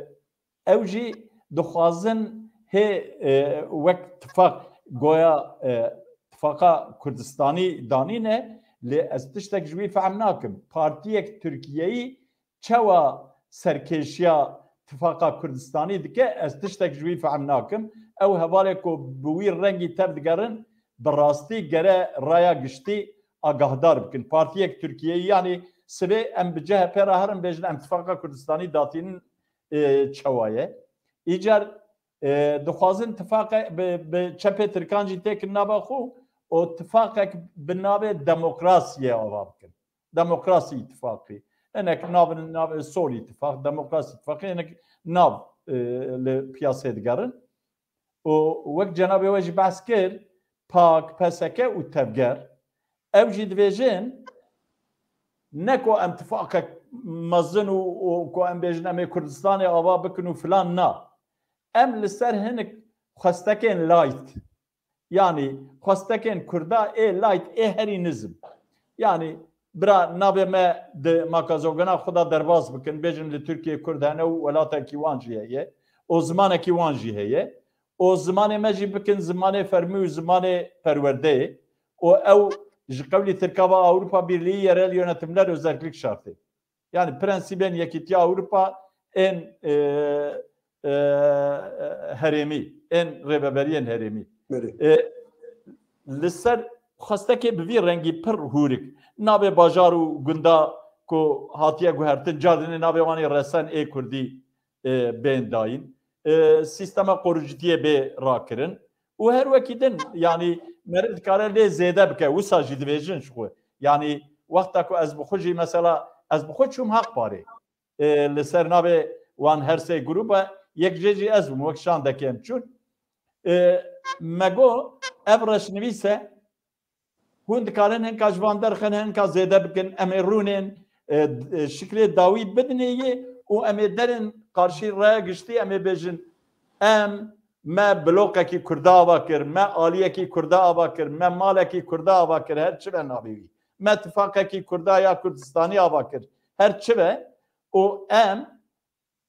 ew jî dixwazin hê, e, wek tifaq, goya, e, tifaqa Kurdistanî danîne, lê ez tiştek ji wî fehm nakim. Partiyek Tirkiyeyî çawa serkêşiya tifaqa Kurdistanî dike, ez tiştek ji wî fehm nakim. Ew hevalê ku bi wî rengî tevdigerin, bi rastî gere raya giştî agahdar bikin. Partiyek Tirkiyeyî, yanî sibê em bi C H P re herin bêjin em tifaqa Kurdistanî datînin, e, çawa ye. Îcar, e, dixwazin tifaqe bi, bi çepê Tirkan jî têkin nava xwe û tifaqek bi navê demokrasiyê ava bikin. Demokrasî îtifaqî. Hinek navin navê Sol Îtifaq, Demokrasî Îtifaqî, hinek nav, e, li piyasê digerin. û wek cenabê we jî behs kir, PAK, P S K û Tevger, ew jî dibêjin, ne ku em tifaqek mezin û, û ku em bêjin em ê Kurdistanê ava bikin û filan, na. Em li ser hinek xwestekên light, yanî xwestekên Kurda ê light, ê herî nizm. Yanî bira navê me di makazogina xwe de derbas bikin, bêjin li Tirkiyê Kurd hene û welatekî wan jî heye û zimanekî wan jî heye û zimanê me jî bikin zimanê fermî û zimanê perwerdeyê û ew ji qewlî Tirka ve Avrupa Birliği yerel yönetimler özellik şartê. Yani prensîbên Yekîtiya Ewropa ên, e, e, herêmî, ên rêveberiyên herêmî. Belê. E, li ser xwestekê bi vî rengî pir hûrik. Navê bajar û gunda ku hatiye guhertin, cardinê navê wan ê resen ê kurdî, e, bên dayîn. E, sîstema qorûcitiyê bê rakirin. Û her wekî din, yanî meriv dikare lê zêde bike, wisa jî dibêjin ji xwe. Yanî wexta ku ez bi xwe jî, mesela, ez bi xwe çûm Haqparê. E, li ser navê wan her sê grûpa, yek jê jî ez bûm, wek şandekê em çûn. E, me got, ev reşnivîs e, hûn dikarin hinka ji van derxin, hinka zêde bikin, em ê rûnên, e, e, şiklê dawî bidinê yê û em ê derin qarşî raya giştî, em ê bêjin, em, me blokekî Kurda ava kir, me aliyekî Kurda ava kir, me malekî Kurda ava kir, her çi ve navê wî. Me tifaqekî Kurda ya Kurdistanî ava kir, her çi ve. Û em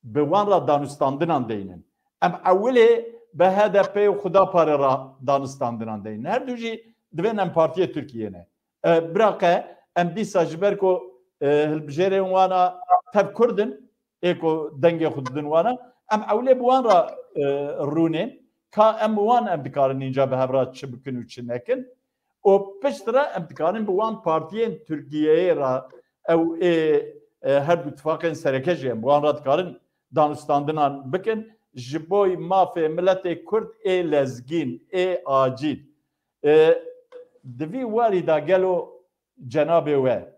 bi wan re danûstandinan deynin. Em ewilê bi H D P û Xudaparê re danûstandinan deynin. Her du jî divên em partiyê Tirkiyê ne. E, biraqe em dîsa ji ber ku, e, hilbijêrên wana tev Kurd in, ê ku dengê xwe didin wana, em ewilê bi wan re, e, rûnên, ka em bi wan em dikarin înca bi hev re çi bikin û çi nekin. Û piştre em dikarin bi wan partiyên Tirkiyeyê re ew ê, e, her du tifaqên sereke jî em bi wan re dikarin danûstandinan bikin. Ji bo mafê miletê Kurd ê lezgîn, ê acîl. E, di vî warî de gelo cenabê we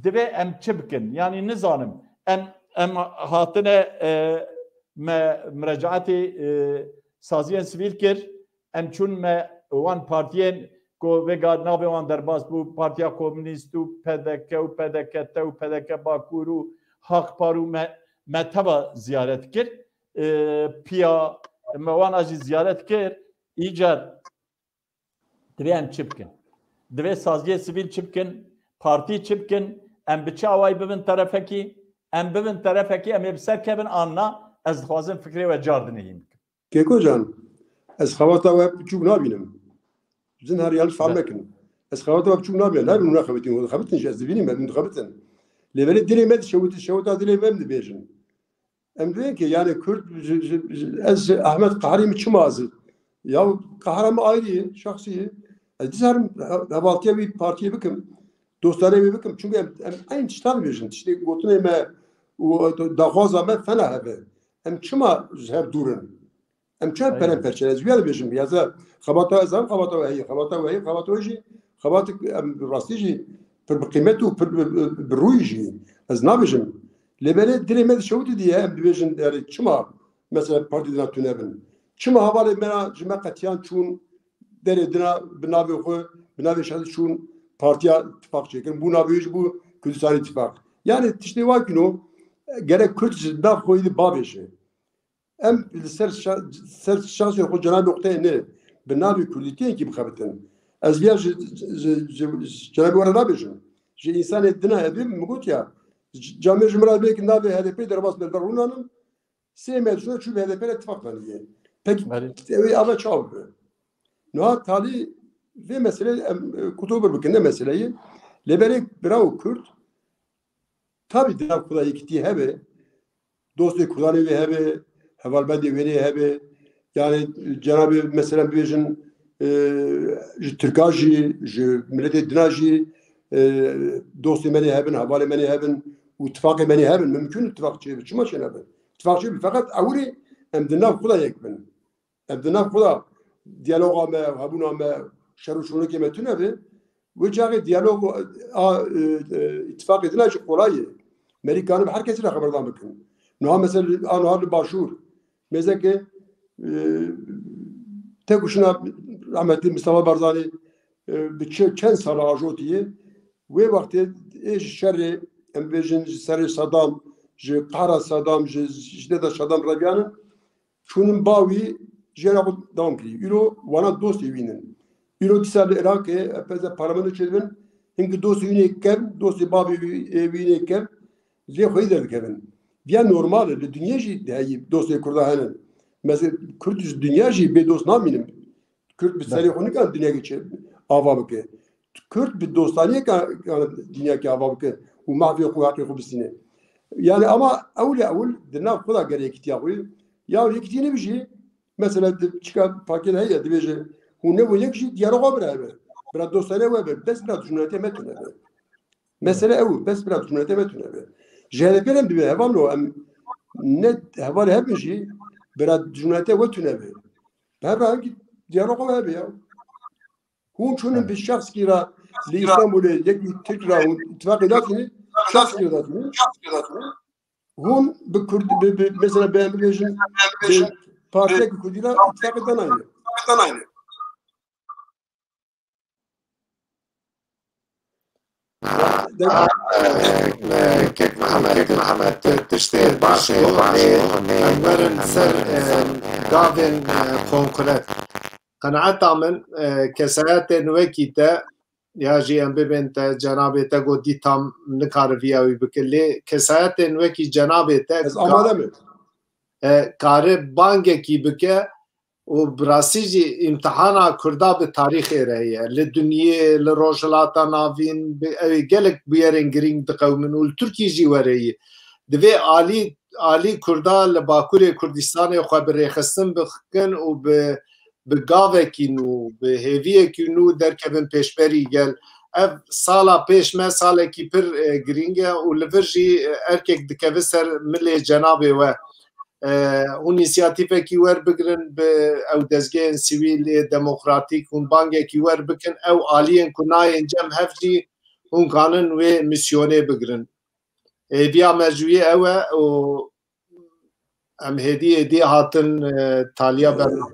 divê em çi bikin? Yanî nizanim. Em, em hatine, e, me, mirecaetê, e, saziyên sivîl kir. Em çûn me wan partiyên ku vêga navê wan derbas bû, Partiya Komûnîst û P D K û P D K T û P D K Bakur û Haqpar û me, me teva ziyaret kir. E, piya me wana jî ziyaret kir. Îcar Divê em çi bikin? Divê saziyê sivîl çi bikin? Partî çi bikin? Em bi çi awayî bibin terefekî? Em bibin terefekî, em ê bi ser kevin an na? Ez dixwazim fikrê we cardinê hîn bikim. Keko can, ez xebata we biçûk nabînim. Zin her yanlış fam Ne. nekin. Ez xebata we biçûk nabînim. Nabînim hûn xebitîn, hûn xebitin jî, ez dibînim, hûn xebitin. Lê belê dilê me dişewit, şewita dilê me dibêjin. Em dibên ki, yani Kurd, ji, ji, ji, ez ji Ahmet Qeherî min çima ez? Ya qehera min ayrî ye, şexsî ye. Ez dîsa herim he-, hevaltiya wî partiyê bikim, dostanê wî bikim. Çünkü em, em eyn tiştan dibêjin. Tiştê gotinê me û daxwaza me fena hebe. Em çima ji hev dûr in? Em çawa Aynen. peren perçe? Ez wiya dibêjim. Ya ze xebata ez hem xebata we heye, xebata we heye, xebata we jî, xebatik em rastî jî pir bi qîmet û pir bi, bi, bi rûyî jî. Ez nabêjim. Lê belê dilê me dişewitî diye, em dibêjin, yani çima mesela partî dina tune bin? Çima hevalê me ra ji me qetiyan çûn derê dina bi navê xwe, bi navê şexsî çûn partiya tifaq çêkirin? Bû navê wî jî bû Kurdistan Îttifaq. Yani tiştê wa kino, gerek Kurd ji nav xwe yî bavêje. Em li ser şa-, ser şansê xwe cenabê Oktayê ne, bi navê Kurdîtiyekî bixebitin. Ez viya ji, ji, ji, ji cenabê we re nabêjim. Ji însanê dina evê min gotiya, c-, camê ji min re bê ki navê H D P derbas be, li ber rûnanin, sê me dişuna çû bi H D P re tifaq daniye. Pek Belê. Ew ê ava çawa bibe? Niha talî vê meselê em, e, kuto bir bikin, ne meseleyê. Lê belê birawo Kurd, Tabî di nav Kurda yekîtî hebe, dostê Kurdanê wê hebe, hevalbendê wênê hebe. Yani cenabê mesela bibêjin, e, ji Tirka jî, ji miletê dina jî, e, dostê me nê hebin, hevalê me nê hebin û tifaqê me nê hebin. Mimkun tifaq çêbe, çima çênebe? Tifaq çêbe, feqet ewilî em di nav xwe de yek bin. Em di nav xwe de diyaloga me, hebûna me, şer û şonikê me tune be, wê çaxê diyalog a, e, e, îtifaqê dina jî qolay ye. Merî kanin her kesî re xeberdan bikin. Niha mesela, a niha li Başûr, mêzeke e, tek û şina rahmetli Mustafa Barzanî, e, bi çi-, çend sala ajotiye, wê wextê ê ji şerê, em bêjin ji serê Saddam, ji qehra Saddam, ji, ji şideta Saddam reviyanin, çûnin ba wî jiyana xwe dewam kirî. Îro wana dostê wî nin. Îro dîsa li Iraqê, peze parlamento çêdibin, hinkî dostê wî nê kevn, dostê bavê wî, ê wî nê kevn, lê xwedî derdikevin. Viya normal e, li dinyê jî heyî dostê Kurda hene. Mesela Kurd ji dinya jî bê dost namînin. Kurd bi serê xwe nikare dinyakê çê ava bike. Kurd bi dostaniyê ka, ka dinyakê ava bike û mafê xwe, heqê xwe bistîne. Yani ama ewle ewil di nav xwe de gere yekîtiya xwe. Ya yekîtî nebijî, mesela di çika pakê de heye, dibêje, hûn nebûn yek jî diyaloga bira hebe. Bira dostane we be, bes bira dijminatê me tune be. Mesele ew, bes bira dijminatê me tune be. Ji H D P re em dibê hevalno, em ne hevalê hebin jî, bira dijminatê we tune be. Bi hev re hemkî diyaloga we hebe ya. Hûn çûnin bi şexskî re li Îstanbulê, yek Tirk re hûn îtifaqê datînin, şexskî re datînin. Hûn bi Kurd, bi, bi, mesela bi em bibêjin, bi partiyekî Kurdî re îtifaqê danayne. Kek Mihemed, kek Mihemed, tiştê baş e, lê em werin ser, e, gavên, e, konkret. Qenaeta min, e, kesayetên wekî te, ya jî em bibên te, cenabê te got dî tam nikare viya wî bike, lê kesayetên wekî cenabê te Ez amade me. e, kare bangekî bike û bi rastî jî îmtihana Kurda bi tarîxê re ye. Li dinyê, li Rojhilata Navîn, bi, ew ê gelek bûyerên girîng diqewimin û li Tirkiyê jî were yî. Divê alî, alî Kurda li Bakurê Kurdistanê xwe bi rêxistin bikin û bi, bi gavekî nû, bi hêviyekî nû derkevin pêşberî gel. Ev sala pêş me salekî pir, e, girîng e û li vir jî, e, erkek dikeve ser milê cenabê we. E, hûn însiyatîfekî werbigirin bi ew dezgehên sivîl ê demokratîk, hûn bangekî werbikin, ew aliyên ku nayên cem hev jî hûn kanin wê misyonê bigirin. Hêviya me ji wî ew e û em hêdî êdî hatin, e, taliya bername.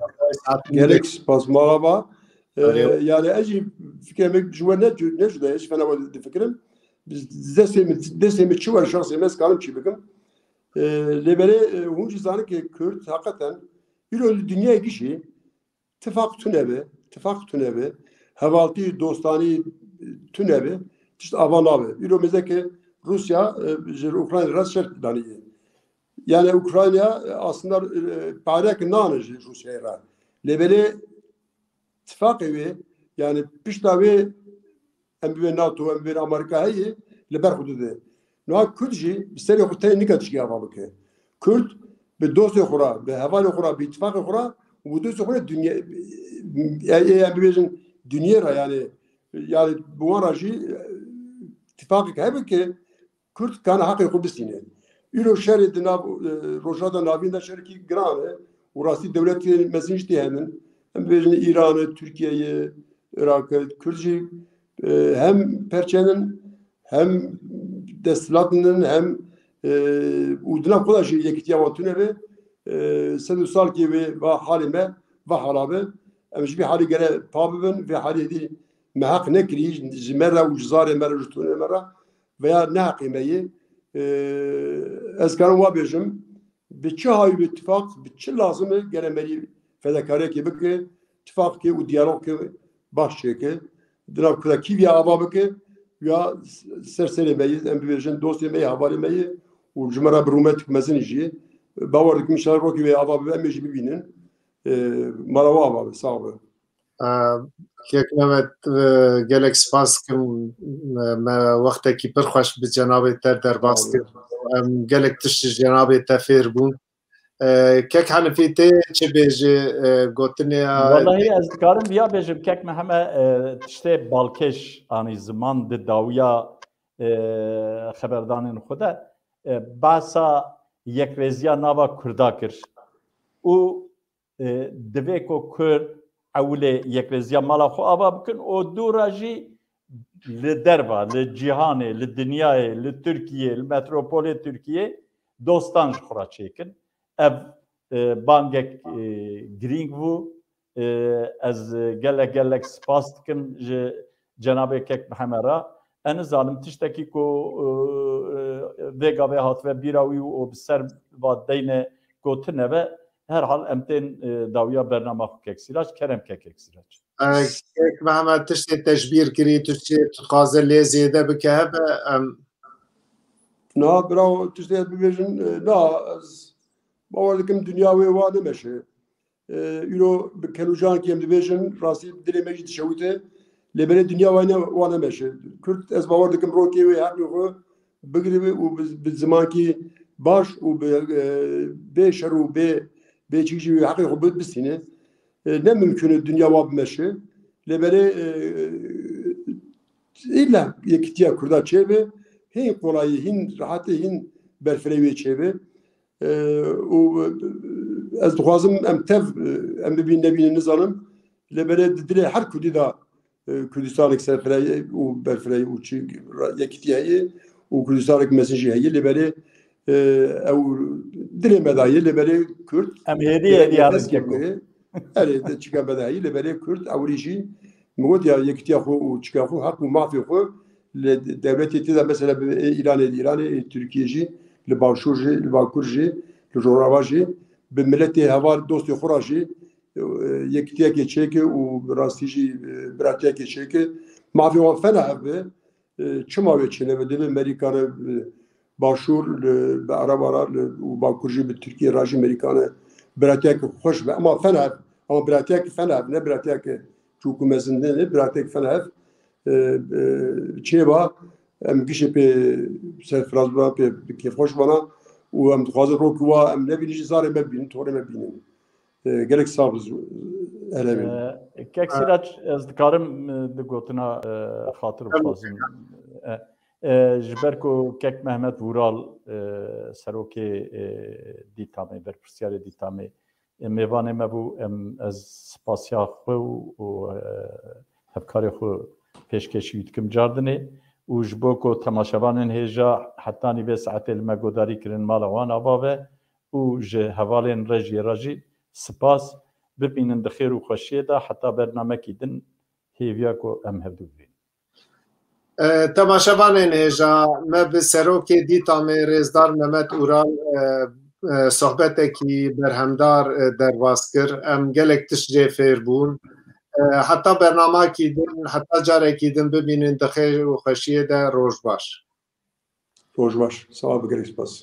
Gelek spas, merhaba. E, Erê. Yani ez jî fikrê me ji we ne, ne cuda ye, ez jî fena we difikirim. Biz destê min, destê min çi were şexsê me, ez karim çi bikim. E, lê belê, e, hûn jî zanin ke Kurd heqeten îro li dinyayê gişî tifaq tune be, tifaq tune be, hevaltî, dostanî tune be, tişt ava nabe. Îro mêze ke Rûsya, e, ji Ukrayna re şer danî. Yani Ukrayna, e, aslında, e, parek nane ji Rûsyayê re. Lê belê tifaqê wê, yani pişta wê em bibê NATO, em bibê Amerîka heye, li ber xwe dide. Niha Kurd jî bi serê xwe tenê nika tişkî ava bike. Kurd bi dostê xwe re, bi hevalê xwe re, bi îtifaqê xwe re û bi dostê xwe re dinya, e, e, em bibêjin dinyê re, yani, yani bi wan re jî, e, tifaqek hebe ke Kurd kana heqê xwe bistîne. Îro şerê di nav, e, Rojhilata Navîn de şerekî giran e û rastî dewletên mezin jî tê henin. Em bibêjin Îran e, Tirkiye ye, Iraq e, Kurd jî, e, hem perçenin, hem desthilat nin, hem, e, û di nav xwe de jî yekîtiya wan tune be. E, sed û salkê wê va halê me, va hala be. Em ji vê halê gere pa bibin, vê halê dî me heq nekirî, ji me re û ji zarê me re, ji torê me re veya ne heqê me yê. E, ez karim wa bêjim, bi çi hay, bi tifaq, bi çi lazim e, gere merî fedakariyekê bike, tifaqkê û diyalogkê baş çêke. Di nav Kurda kî viya ava bike, ya ser serê me yê, em bibêjin, dostê me yê, hevalê me yê û ji me re bi rûmetik mezin jî. Bawer dikim, înşallah rokê wê ava bibe, em ê jî bibînin. E, mala we ava be, sax be. E, Kek Mehmet, e, gelek spas dikim. Me, me wextekî pir xweş bi cenabê te derbas kir. Em gelek tişt ji cenabê te fêr bûn. E, Kek Henifî, tê çi bêjî, e, gotinê ya? Wellahî ez dikarim viya bêjim, Kek Meheme, e, tiştê balkêş anî ziman di dawiya, e, xeberdanên xwe de, e, behsa yekrêziya nava Kurda kir. Û e, divê ku Kurd ewilê yekrêziya mala xwe ava bikin û dû re jî li derva, li cîhanê, li dinyayê, li Tirkiyê, li metropolê Tirkiyê dostan ji xwe re çêkin. Ev e, bangek, e, girîng bû. E, ez gelek gelek spas dikim ji cenabê kek Mihemed re. Ez nizanim tiştekî ku, e, e, vê gavê hatibe bîra wî û bi ser va deyne gotine ve, herhal em tên, e, dawiya bernama xwe kek Sîrac. Kerem ke kek Sîrac. E, kek Mihemed tiştê teşbîr kirî, tiştê dixwaze lê zêde bike hebe, em, Na, bravo, tiştê ez bibêjin, e, na, ez bawer dikim dinya wê wa nemeşe. E, îro bi kelûcankî em dibêjin, rastî dilê me jî dişewite, lê belê dinya wa ne, wa nemeşe. Kurd, ez bawer dikim rokê wê heqê xwe bigiribe û bi, bi zimankî baş û bi, e, bê şer û bê, bê çîk jî wê heqê xwe bi, bistîne. E, ne mimkun e dinya wa bimeşe. Lê belê, e, îlla yekîtiya Kurda çêbe, hîn qolayî, hîn rehetî, hîn berfirehî wê çêbe. E, û, e, ez dixwazim em tev, e, em bibîn nebînin nizanim. Lê belê di dilê her Kurdî de, e, Kurdistanek serfirehî û berfirehî û çi yekîtî heye û Kurdistanek mezin jî heye. Lê belê, e, ew dilê me de ye. Lê belê Kurd Em hêdî hêdî herin keko. Erê, de çika me de heye. Lê belê Kurd ewilî jî min got ya yekîtiya xwe û çika xwe, heq û mafê xwe li dewletê tê de mesela bi ê Îranê, li Îranê, ê Tirkiyê jî, li Başûr jî, li Bakur jî, li Rojava jî, bi miletê heval dostê xwe re jî, e, yekîtiyekê çêke û bi rastî jî, e, biratiyekê çêke. Mafê wan fena hev be, e, çima wê çênebe? Divê merîkane, e, Başûr li, bi Ereba re li, û Bakur jî bi Tirkiyê re jî merîkane biratiyeke xweş be. Ema fena hev, ema biratiyeke fena hev, ne biratiyeke çûk û mezin ne, ne biratiyeke fena hev, e, e, çêba, em gişê pê serfiraz bana, pê bi kêfxweş bana û em dixwazin rokî wa em nebînin jî zarê me bînin, torê me bînin. E, gelek sax bi herêmê. E, kek Sîrac, ez dikarim, e, di gotina, e, xatir bixwazim. E, e, ji ber ku kek Mehmet Vural, e, serokê, e, Dîtamê, berpirsiyarê Dîtamê, e, mêvanê me bû, em, ez spasiya xwe û, û, e, hevkarê xwe pêşkêşî wî dikim cardinê û ji bo ku temaşevanên hêja hetanî vê saetê li me godarî kirin mala wan ava ve û ji hevalên re jî re jî spas, bimînin di xêr û xweşiyê de heta bernamekî din hêviya ku em hevdû bibînin. E, temaşevanên hêja, me bi serokê Dîtamê rêzdar Mehmet Ural, e, e, sohbetekî berhemdar, e, derbas kir. Em gelek tişt jê fêr bûn. E, heta bernamakî din, heta carekî din bibînin di xêr û xweşiyê de. Roj baş. Roj baş. Sağ ol, gelek spas.